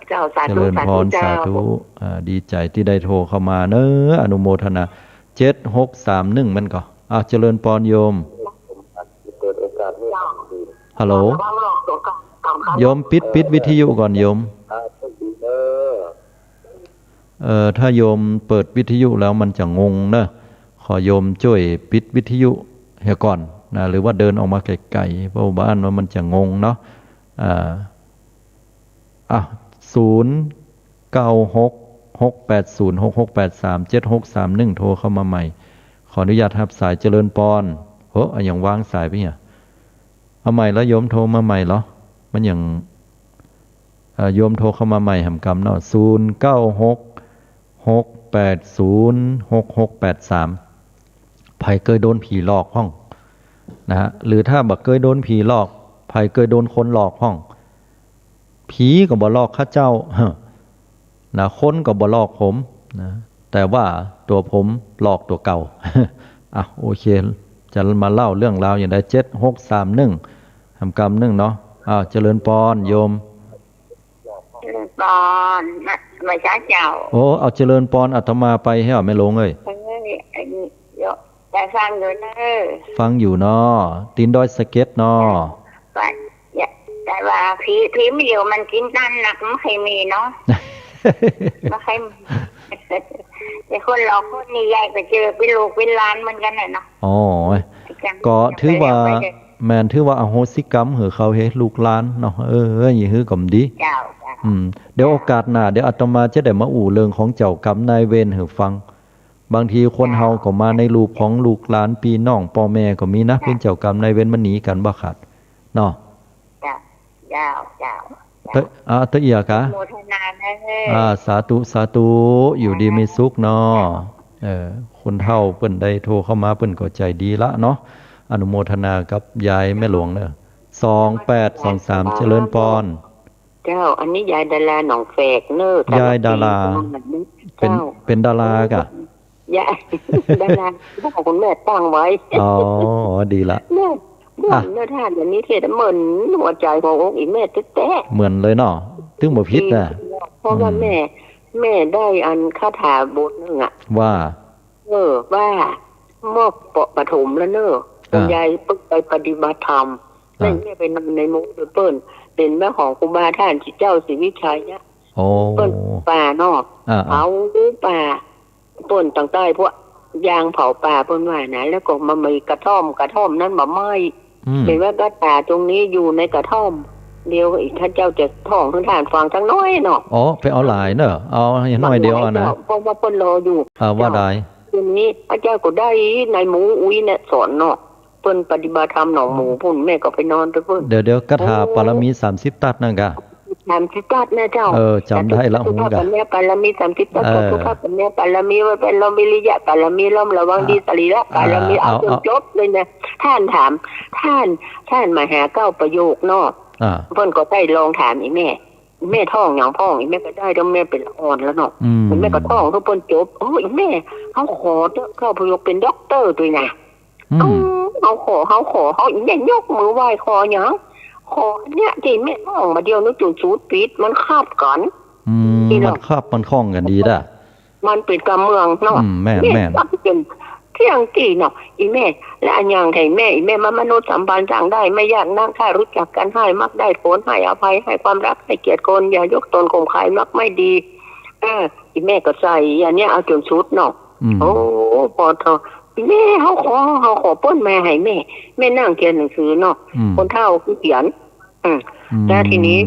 เจ้า สาธุ เจริญพร สาธุเจ้า สาธุ อ่า ดีใจ๋ตี้ได้โทรเข้ามาเน้อ อนุโมทนา เจ็ดหกสามหนึ่ง แม่นก่อ อ่า เจริญพรโยม ฮัลโหล โยมปิด ปิดวิทยุก่อนโยม เอ่อ ถ้าโยมเปิดวิทยุแล้วมันจะงงเนอะ ขอโยมจ้วยปิดวิทยุเหียก่อน นะ หรือว่าเดินออกมาไกลๆ เพราะว่าบ่าอั้นว่ามันจะงงเนาะ อ่า อ่ะ ศูนย์ เก้า หก หก แปด ศูนย์ หก หก แปด สาม เจ็ด หก สาม หนึ่ง โทรเข้ามาใหม่ ขออนุญาตฮับสาย เจริญปอน เฮ้อ อะหยังวางสายไปเนี่ย เอาใหม่แล้วโยมโทรมาใหม่เหรอ มันยัง เอ่อ โยมโทรเข้ามาใหม่แหมกำเนาะ ศูนย์ เก้า หก หก แปด ศูนย์ หก หก แปด สาม ใผเกยโดนผีหลอกพ่องนะฮะ หรือถ้าบ่เกยโดนผีหลอก ใผเกยโดนคนหลอกพ่อง ผีก็บ่หลอกข้าเจ้า นะ คนก็บ่หลอกผมนะ แต่ว่าตั๋วผมหลอกตั๋วเก่า อ่ะ โอเค จะมาเล่าเรื่องราวอย่างใด เจ็ด หก สาม หนึ่ง แหมกำนึ่งเนาะ อ้าว เจริญปอน โยม เจริญปอน นะ ไหว้สาเจ้า โอ้ เอาเจริญปอนอาตมาไปเฮ้อ แม่หลวงเอ้ย เอ้ย อันนี้โยม ได้ฟังอยู่เนอะ ฟังอยู่เนาะ ตีนดอยสะเก็ดเนาะ ว่า อย่า แต่ว่าผี ผีมันอยู่มันกิ๋นตันนัก บ่ใค่มีเนาะ บ่ใค่ แต่คนหลอกคนนี่ยายก็เจอ เป๋นลูกเป๋นหลานเหมือนกั๋นแหละเนาะ อ๋อ ก็ถือว่า แม่นถือว่าอโหสิกรรมหื้อเขาเฮ้ ลูกหลานเนาะ เออ เออ อย่างหื้อก็ดี เจ้า เจ้า อืม เดี๋ยวโอกาสหน้า เดี๋ยวอาตมาจะได้มาอู้เรื่องของเจ้ากรรมนายเวรหื้อฟัง บางทีคนเฮาก็มาในรูปของลูกหลานปี้น้องป้อแม่ก็มีนะ เป๋นเจ้ากรรมนายเวรมันหนีกั๋นบ่ขาด เนาะ เจ้า เจ้า เจ้า เอ้อ อ่า ตะเอียกะ โมทนานะเฮ้อ อ่า สาธุ สาธุ อยู่ดีมีสุขเนาะ เออ คนเฒ่าเปิ้นได้โทรเข้ามาเปิ้นก็ใจ๋ดีละเนาะ อนุโมทนากับยายแม่หลวงเนอะ สองแปดสองสาม เจริญปอน เจ้า อันนี้ยายดาราหนองแฝกเนอะ ยายดารา เจ้า เป๋น เป๋นดารากะ ยาย ดารา พ่อคุณแม่ตั้งไว้ อ๋อ ดีละ เนี่ย เหมือน อ่ะ เนอะท่าน เดี๋ยวนี้เทศน์เหมือนหัวใจ๋ขององค์อีแม่แต๊ๆ เหมือนเลยเนาะ ตึงบ่ผิดนะ เพราะว่า อืม แม่ แม่ได้อันคาถาบทนึ่งอะ ว่า เออ ว่า มอบเปาะปฐมแล้วเนอะ อ่า คุณยายเปิ้นไปปฏิบัติธรรม อ่า นั่นแม่ไปนอนในมุ้งโดยเปิ้น เป๋นแม่ของครูบาท่านเจ้าศรีวิชัยเนี่ย โอ้ เปิ้นป่าเนาะ อ่า อ่า เผาป่า เปิ้นตั้งใต้พวกยางเผาป่าเปิ้นว่านะ แล้วก็มามีกระท่อม กระท่อมนั้นบ่ไหม้ อืม เป๋นว่าคาถาตรงนี้อยู่ในกระท่อม เดี๋ยวอีกข้าเจ้าจะท่องหื้อท่านฟังสักหน้อยเนาะ อ๋อ ไปเอาหลายเนอะ เอาหน้อยเดียวอะนะ เพราะว่าเปิ้นรออยู่ อ่า ว่าได้ ทีนี้ข้าเจ้าก็ได้นายหมูอุ๊ยเนี่ยสอนเนาะ เปิ้นปฏิบัติธรรมหนองหมูปุ้น แม่ก็ไปนอนตวยเปิ้น เดี๋ยวๆ คาถา โอ้ ปารมีสามสิบตัดนั่นกะ สามสิบตัดนะเจ้า เออ จ๋ำได้ละ สาธุ ฮู้กะ ปัญญาปารมีสามสิบตัด เออ สาธุ ปัญญาปารมี ไว้เป็นล้อมวิริยะปารมี ล้อมระวังดี อ่า สรีระปารมี อ่า เอา เอา จ๋นจบเลยนะ ท่านถาม ท่าน ท่านมาหาเก้าประโยคเนาะ อ่า เปิ้นก็ได้ลองถามอีแม่ แม่ท่องหยังพ่อง อีแม่ก็ได้ แล้วแม่เป๋นละอ่อนแล้วเนาะ อืม แม่ก็ท่องหื้อเปิ้นจบ โอ้ย แม่ เฮาขอเต๊อะ เก้าประโยคเป๋นด็อกเตอร์ตวยนะ อืม เอ้า เฮาขอ เฮาขอ เฮา แม่ยกมือไหว้ขอหยัง ขออันเนี้ยตี้แม่ท่องมาเดี๋ยวนี้จ๋นสูตรปิด มันขับกั๋น อืม นี่เนาะ มันขับ มันข้องกั๋นดีด้า มันเป๋นกำเมืองเนาะ อืม แม่น แม่น แม่น เป๋นเที่ยงตี้เนาะ อีแม่ และอันหยังไทแม่ อีแม่มามนุษย์สัมพันธ์สร้างได้ ไม่ยากนัก ถ้ารู้จักกัน ให้มักได้ผล ให้อภัย ให้ความรัก ให้เกียรติคน อย่ายกตนข่มใคร มักไม่ดี เออ อีแม่ก็ใส่อันเนี้ย เอาจ๋นสุดเนาะ อืม โอ้ ปอทอ แม่ เฮาขอ เฮาขอเปิ้นมาให้แม่ แม่นั่งเขียนหนังสือเนาะ อืม คนเฒ่าขี้เขียน อืม อืม แล้วทีนี้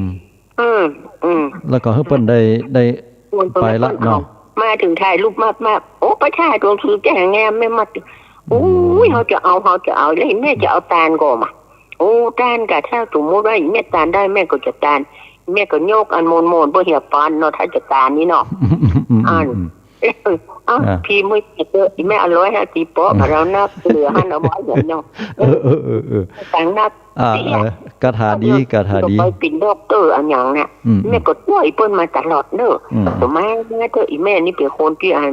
อืม อืม แล้วก็หื้อเปิ้นได้ ได้ เปิ้น ไปละ เปิ้น เนาะ มาเถิงถ่ายรูปมากๆ โอ้ ไปถ่ายหนังสือแจ้งแงมแม่มัด อืม โอ้ย เฮาจะเอา เฮาจะเอา แล้วแม่จะเอาตานก่อมา โอ้ ตานกะ ถ้าสมมุติว่าแม่ตานได้ แม่ก็จะตาน แม่ก็ยกอันโมนๆ เปิ้นเหียปานเนาะ ถ้าจะตานนี่เนาะ อืม อืม อืม อัน อืม เอ้า อ่า พี่มื้อเจออีแม่เอาร้อยห้าสิบเปาะ มาแล้วนับเหลือหั้นเอาไว้เหมือนเนาะ เออ เออ เออ เออ ตังค์นับ อ่า เสีย เออ คาถาดี คาถาดี ไปเป๋นด็อกเตอร์อันหยังเนี่ย อืม แม่ก็จ้วยเปิ้นมาตลอดเนอะ อืม แต่แม่ แม่เถอะ อีแม่นี่เป๋นคนตี้อัน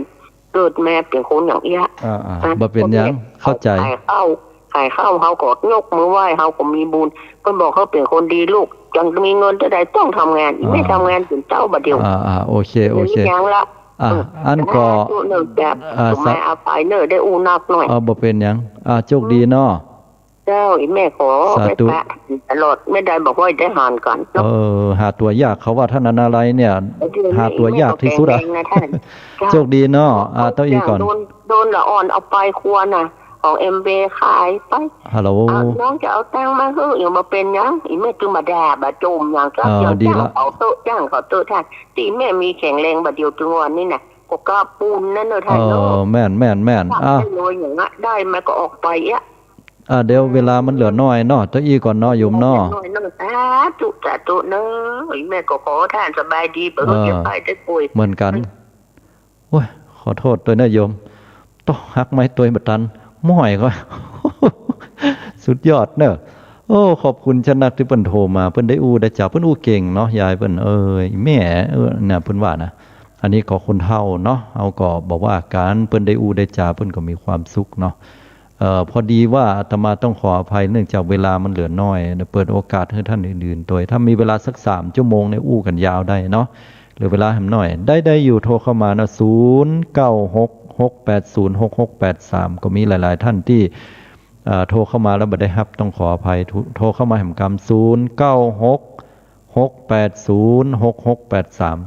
เกิดมาเป๋นคนอย่างเอี้ย อ่า อ่า อ่ะ บ่เป๋นหยัง เข้าใจ๋ ขายข้าว ขายข้าว เฮาก็ยกมือไหว้ เฮาก็มีบุญ เปิ้นบอกเฮาเป๋นคนดีลูก จังมีเงินเต้าใดต้องทำงาน อีแม่ อ่า ทำงานเป๋นเต้าบ่าเดี่ยว อ่า อ่า โอเค โอเค เดี๋ยวนี้ยังละ อ่ะ อืม อันก็ สาธุเนอะ แบบ อ่า สมัย สา อาภัยเนอะ ได้อู้นักหน่อย เออ บ่เป๋นหยัง อ่า โชคดีเนาะ เจ้า อีแม่ขอ สาธุ ไหว้พระตลอด แม่ได้บอกว่าได้หารกั๋นเนาะ เออ หาตั๋วยาก เขาว่าท่านอนาลัยเนี่ย เออ หาตั๋วยากตี้สุดอะ แม่ก็แข็งแรงนะท่าน เจ้า โชคดีเนาะ อ่า เต้าอี้ก่อน โดน โดนละอ่อนเอาไปครัวน่ะ เอาแอมเวย์ขายไป ฮัลโหล เอา น้องจะเอาตังค์มาหื้อ ยังบ่เป๋นหยัง อีแม่ตึงบ่ด่าบ่จ่มหยัง ก็ อ้าว เดี๋ยว ดีละ จ้างเขาเต๊อะ จ้างเขาเต๊อะ ถ้าตี้แม่มีแข็งแรงบ่าเดี่ยวตึงวันนี้น่ะ ก็กล้าปูนนั่นเนาะ ท่านเนาะ เออ แม่น แม่น แม่น อ่ะ ได้เลยอย่างเงี้ย ได้มาก็ออกไปอ่ะ อ่ะ เดี๋ยวเวลามันเหลือน้อยเนาะ เต้าอี้ก่อนเนาะ โยมเนาะ เหลือน้อยเนาะ สาธุ สาธุเนาะ อีแม่ก็ขอท่านสบายดี บ่ฮู้ เออ เจ็บไข้ได้ป่วย เหมือนกั๋น โอ้ย ขอโต้ษตวยเน่อโยม ตอกฮักไม้ตวยบ่ตัน ม้อยก็ สุดยอดเน่อ โอ้ ขอบคุณชะนักตี้เปิ้นโทรมา เปิ้นได้อู้ได้จ๋า เปิ้นอู้เก่งเนาะ ยายเปิ้น เออ แม่ เออ น่ะ เปิ้นว่านะ อันนี้ก็คนเฒ่าเนาะ เฮาก็บ่ว่ากั๋น เปิ้นได้อู้ได้จ๋า เปิ้นก็มีความสุขเนาะ เอ่อ พอดีว่าอาตมาต้องขออภัย เนื่องจากเวลามันเหลือน้อย เปิดโอกาสหื้อท่านอื่นๆ ตวย ถ้ามีเวลาสักสามชั่วโมงเนี่ย อู้กั๋นยาวได้เนาะ เหลือเวลาแหมน้อย ได้ ได้อยู่ โทรเข้ามานะ ศูนย์เก้าหก หกแปดศูนย์ หกหกแปดสาม ก็มีหลายๆ ท่านตี้ เอ่อ โทรเข้ามาแล้วบ่ได้ฮับ ต้องขออภัย โทร โทรเข้ามาแหมกำ ศูนย์เก้าหก หกแปดศูนย์ หกหกแปดสาม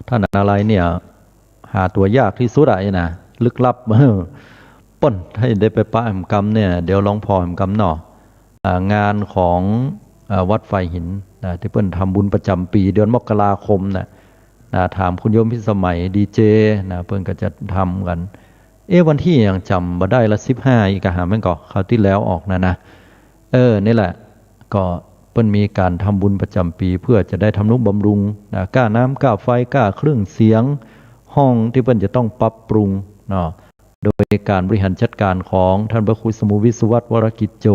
ท่านอะไรเนี่ย หาตั๋วยากตี้สุดอะ ไอ้น่ะ ลึกลับ เปิ้น ถ้าได้ไปปะแหมกำเนี่ย เดี๋ยวลองผ่อแหมกำเนาะ อ่า งานของ อ่า วัดฝายหินนะ ตี้เปิ้นทำบุญประจ๋ำปี๋เดือนมกราคมน่ะ นะ ถามคุณโยมพิสมัย ดีเจ นะ เปิ้นก็จะทำกั๋น เอ๊ะ วันตี้หยังจ๋ำบ่ได้ละ สิบห้า อีกอะหาแม่นก่อ คราวตี้แล้วออกน่ะนะ เออ นี่แหละ ก็เปิ้นมีก๋านทำบุญประจ๋ำปี๋ เพื่อจะได้ทำนุบำรุงนะ ก้าน้ำ ก้าไฟ ก้าเครื่องเสียง ห้องตี้เปิ้นจะต้องปรับปรุงเนาะ โดยก๋านบริหารจัดก๋านของท่านพระครูสมุวิศวัตร วรกิจโจ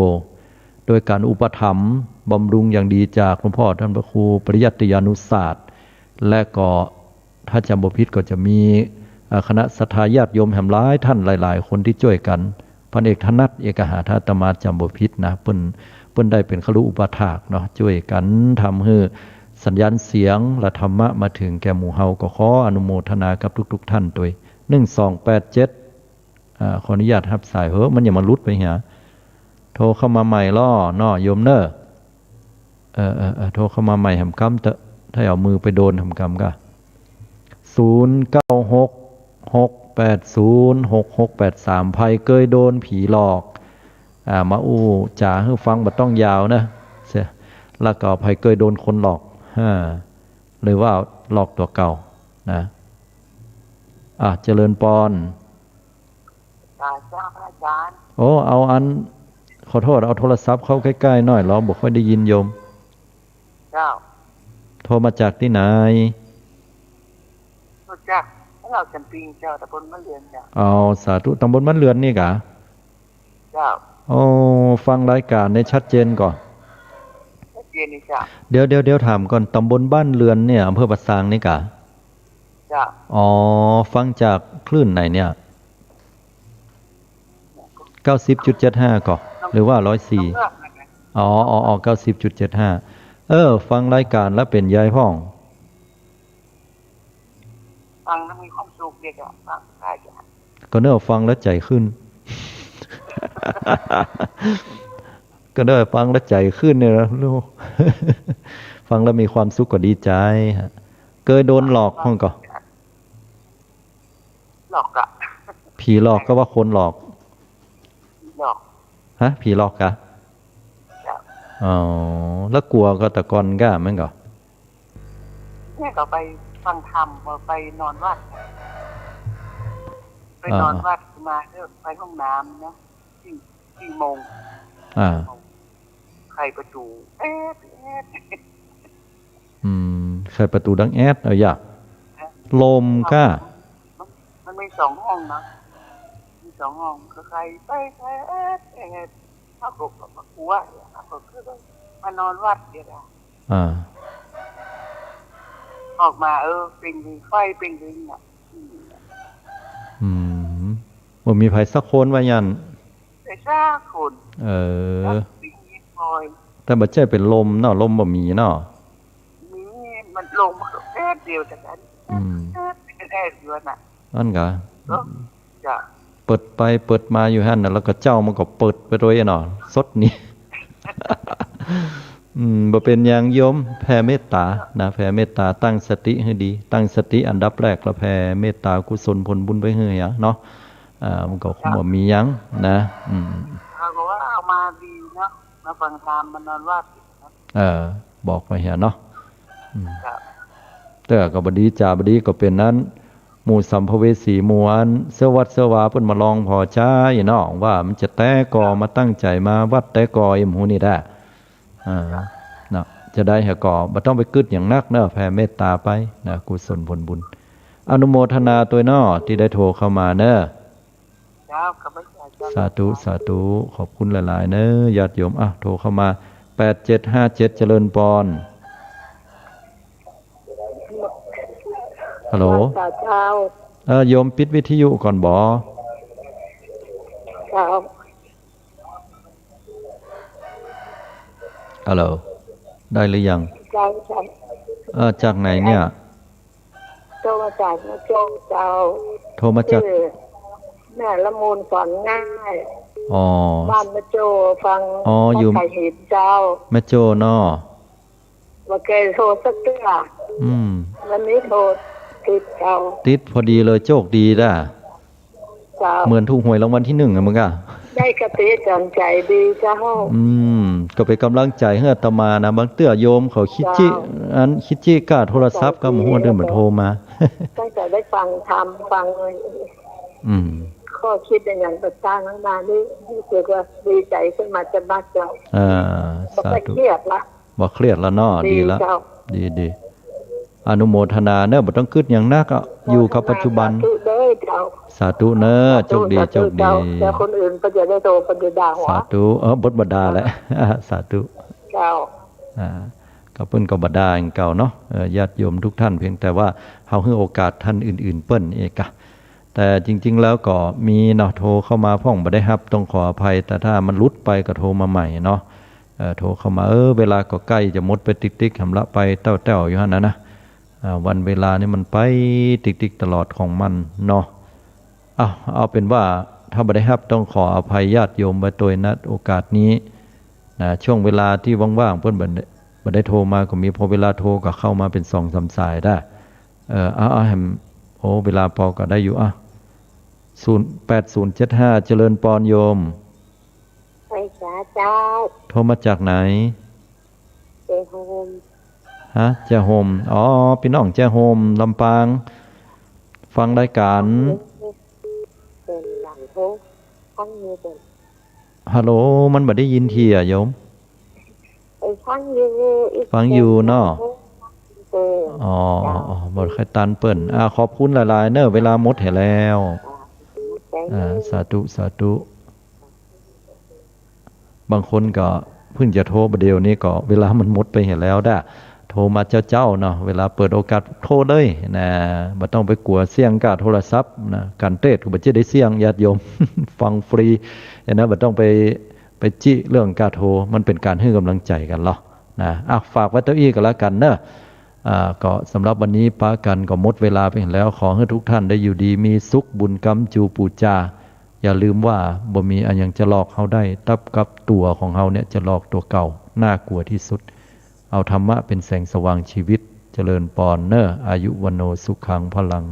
โดยก๋านอุปถัมภ์บำรุงอย่างดีจากหลวงพ่อท่านพระครูปริยัติยานุศาสตร์ และก็ถ้าจ๋ำบ่ผิดก็จะมี เอ่อ คณะศรัทธาญาติโยมแหมหลายท่านหลายๆ คนตี้จ้วยกั๋น พันเอกธนัท เอกหา ถ้าอาตมาจ๋ำบ่ผิดนะ เปิ้น เปิ้นได้เป๋นคฤอุปถากเนาะ จ้วยกั๋นทำหื้อสัญญาณเสียงและธรรมะมาเถิงแก่หมู่เฮา ก็ขออนุโมทนากับทุกๆ ท่านตวย หนึ่งสองแปดเจ็ด อ่า ขออนุญาตฮับสาย เฮ้อ มันอย่ามาหลุดไปเหีย โทรเข้ามาใหม่ล่อเนาะ โยมเน่อ เออ เออ เออ โทรเข้ามาใหม่แหมกำเต๊อะ ถ้าเอามือไปโดนแหมกำก่ะ ศูนย์เก้าหก หกแปดศูนย์ หกหกแปดสาม ใผเกยโดนผีหลอก อ่า มาอู้จ๋าหื้อฟังบ่ต้องยาวนะ เสีย แล้วก็ใผเกยโดนคนหลอก อ่า หรือว่าหลอกตั๋วเก่านะ อ่ะ เจริญปอน สาธุ พระอาจารย์ โอ้ เอาอัน ขอโต้ษ เอาโทรศัพท์เข้าใก้ๆ หน่อย ลอบ่ค่อยได้ยินโยม เจ้า โทรมาจากตี้ไหน โทรจากบ้านเหล่าสันติเจ้า ตำบลบ้านเรือนเจ้า เอา สาธุ ตำบลบ้านเรือนนี่ก่ะ เจ้า โอ้ ฟังรายก๋านนี่ชัดเจนก่อ ชัดเจนนี่เจ้า เดี๋ยว เดี๋ยว เดี๋ยวถามก่อน ตำบลบ้านเรือนเนี่ย อำเภอป่าซางนี่ก่ะ เจ้า อ๋อ ฟังจากคลื่นไหนเนี่ย เก้าสิบจุดเจ็ดห้า ก่อ หรือว่า ร้อยสี่ อ๋อ อ๋อ อ๋อ เก้าสิบจุดเจ็ดห้า เออ ฟังรายก๋านแล้วเป๋นใยพ่อง ฟังแล้วมีความสุขดีเจ้า ฟังได้เจ้า ก็เน่อ ฟังแล้วใจ๋ขึ้น ก็เน่อ ฟังแล้วใจ๋ขึ้นเนี่ยนะลูก ฟังแล้วมีความสุขก็ดีใจ๋ฮะ เกยโดนหลอกพ่องก่อ หลอกอะ ผีหลอกก็ว่าคนหลอก หลอก ฮะ ผีหลอกกะ เจ้า อ๋อ แล้วกั๋วก่อ แต่ก่อนก้าแม่นก่อ แม่ก็ไปฟังธรรม ไปนอนวัด ไปนอน อ่า วัดมาก็ไปห้องน้ำนะ สี่ สี่โมง อ่า ไขประตู๋ แอด แอด อืม ไขประตู๋ดังแอด เอายะ ลมก้า มัน มันมีสองห้องเนาะ มีสองห้อง ก็ไขไป ไขแอด แอด เฮาก็ ก็กั๋ว เฮาก็คือมานอนวัดเดี๋ยวนะ อ่า ออกมา เออ เปล่งไฟ เปล่งลิงอะ อืม อืม บ่มีใผสักคนว่ายั้น ใผสักคน เออ แล้วเปล่งลิงคอย แต่บ่ใจ้เป๋นลมเนาะ ลมบ่มีเนาะ มี มันลมมันก็แป๊บเดียวแต่กัน อืม แป๊บเดียวน่ะ อั้นกะ เนาะ จ้ะ เปิดไปเปิดมาอยู่หั้นน่ะ แล้วก็เจ้ามันก็เปิดไปโดยเนาะ สดนี่ อืม บ่เป๋นหยังโยม แผ่เมตต๋านะ แผ่เมตต๋า ตั้งสติหื้อดี ตั้งสติอันดับแรก แล้วแผ่เมตต๋ากุศลผลบุญไปหื้อเนาะ อ่า มันก็คงบ่มีหยังนะ อืม เขาก็ว่าเอามาดีเนาะ มาฟังธรรม มานอนวัด เออ บอกไปเหียเนาะ อืม ครับ แต่ก็บ่ดีจ๋าบ่ดีก็เป๋นนั้น หมู่สัมภเวสีหมู่อันเซอะวัดเซอะวาเปิ้นมาลองผ่อใจ๋เนาะ ว่ามันจะแต๊ก่อ มาตั้งใจ๋มาวัดแต๊ก่อ เอ็มฮูนี่แต๊ อ่า เนาะ จะได้เหียก่อ บ่ต้องไปกึ๊ดหยังนักเนาะ แผ่เมตต๋าไปนะ กุศลผลบุญ อนุโมทนาตวยเนาะ ตี้ได้โทรเข้ามาเนาะ เจ้า ข้าพเจ้า สาธุ สาธุ ขอบคุณหลายๆ เนาะ ญาติโยม อ่ะ โทรเข้ามา แปดเจ็ดห้าเจ็ด เจริญปอน ฮัลโหล เจ้า เออ โยมปิดวิทยุก่อนบ่ เจ้า ฮัลโหล ได้หรือยัง เจ้า เจ้า เออ จากไหนเนี่ย โทรมาจากแม่โจ้เจ้า โทรมาจาก ชื่อแม่ละมูลสอนง่าย อ๋อ บ้านแม่โจ้ ฟัง อ๋อ อยู่ วัดไผ่หินเจ้า แม่โจ้เนาะ บ่เกยโทรสักเตื้อ อืม วันนี้โทรติดเจ้า ติดพอดีเลย โจคดีด้า เจ้า เหมือนถูกหวยรางวัลตี้นึ่งอะมึงอะ ได้คติสอนใจ๋ดีเจ้า อืม ก็เป๋นก๋ำลังใจ๋หื้ออาตมานะ บางเตื้อโยมเขาคิดจิ เจ้า อันคิดจิก้าโทรศัพท์ เจ้า ก็บ่ฮู้ว่าเตื้อมาโทรมา ตั้งแต่ได้ฟังธรรม ฟัง อืม ข้อคิดอะหยังต่างๆ นานานี่ รู้สึกว่าดีใจ๋ขึ้นมาจะมากเจ้า อ่า บ่ค่อย สาธุ เครียดละ บ่เครียดละเนาะ ดี ดีละ เจ้า ดี ดี อนุโมทนาเนาะ บ่ต้องกึ๊ดหยังนักอะ อยู่กับปัจจุบัน สาธุเด้อเจ้า สาธุเนาะ สาธุ โจคดี สาธุ โจคดี เจ้า แต่คนอื่นก็จะได้โทร ก็จะด่าหัว สาธุ เออ บ่ด่าแหละ สาธุ เจ้า อ่า ก็เปิ้นก็บ่ด่าอย่างเก่าเนาะ เออ ญาติโยมทุกท่าน เพียงแต่ว่าเฮาหื้อโอกาสท่านอื่นๆ เปิ้นเองกะ แต่จริงๆ แล้วก็มีเนาะ โทรเข้ามาพ่องบ่ได้ฮับ ต้องขออภัย แต่ถ้ามันหลุดไปก็โทรมาใหม่เนาะ เอ่อ โทรเข้ามา เออ เวลาก็ใก้จะหมดไปติ๊กๆ หำละไปแต๊วๆ อยู่หั้นนะนะ อ่า วันเวลานี่มันไปติ๊กๆ ตลอดของมันเนาะ เอา เอาเป๋นว่าถ้าบ่ได้ฮับต้องขออภัยญาติโยมไว้ตวย ณ โอกาสนี้นะ ช่วงเวลาตี้ว่างๆ เปิ้นบ่ได้ บ่ได้โทรมาก็มี พอเวลาโทรก็เข้ามาเป๋นสองสามสายได้ เออ เอา เอา แหม โอ้ เวลาปอก็ได้อยู่ อ่ะ ศูนย์แปดศูนย์เจ็ดห้า เจริญปอนโยม ไปสาเจ้า โทรมาจากไหน แจ้ห่ม ฮะ แจ้ห่ม อ๋อ ปี้น้องแจ้ห่ม ลำปาง ฟังรายการ เปิ้นหลังโทร ฟังอยู่เปิ้น ฮัลโหล มันบ่ได้ยินเตื้อโยม เออ ฟังอยู่ ฟังอยู่เนาะ เออ อ๋อ เจ้า อ๋อ บ่ค่อยตันเปิ้น อ่า ขอบคุณหลายๆ เนาะ เวลาหมดแหมแล้ว อ่า สาธุ สาธุ บางคนก็เพิ่งจะโทรบ่าเดี่ยวนี้ก็เวลามันหมดไปแหมแล้วด้า โทรมาเจ๊าๆ เนาะ เวลาเปิดโอกาสโทรเลยนะ บ่ต้องไปกั๋วเสี้ยงก้าโทรศัพท์นะ ก๋านเตศน์ก็บ่จะได้เสี้ยง ญาติโยม ฟังฟรีนะ บ่ต้องไป ไปจิเรื่องก้าโทร มันเป๋นก๋านหื้อกำลังใจ๋กั๋นเนาะ นะ อ่ะ ฝากไว้เต้าอี้ก็แล้วกั๋นเนาะ อ่า ก็สำหรับวันนี้ปะกั๋นก็หมดเวลาไปแหมแล้ว ขอหื้อทุกท่านได้อยู่ดีมีสุข บุญกำจูปูจา อย่าลืมว่าบ่มีอะหยังจะหลอกเฮาได้ ตั๊บกับตั๋วของเฮาเนี่ยจะหลอกตั๋วเก่า น่ากั๋วตี้สุด เอาธรรมะเป๋นแสงสว่างจีวิต เจริญปอนเนาะ อายุ วัณโณ สุขัง พลัง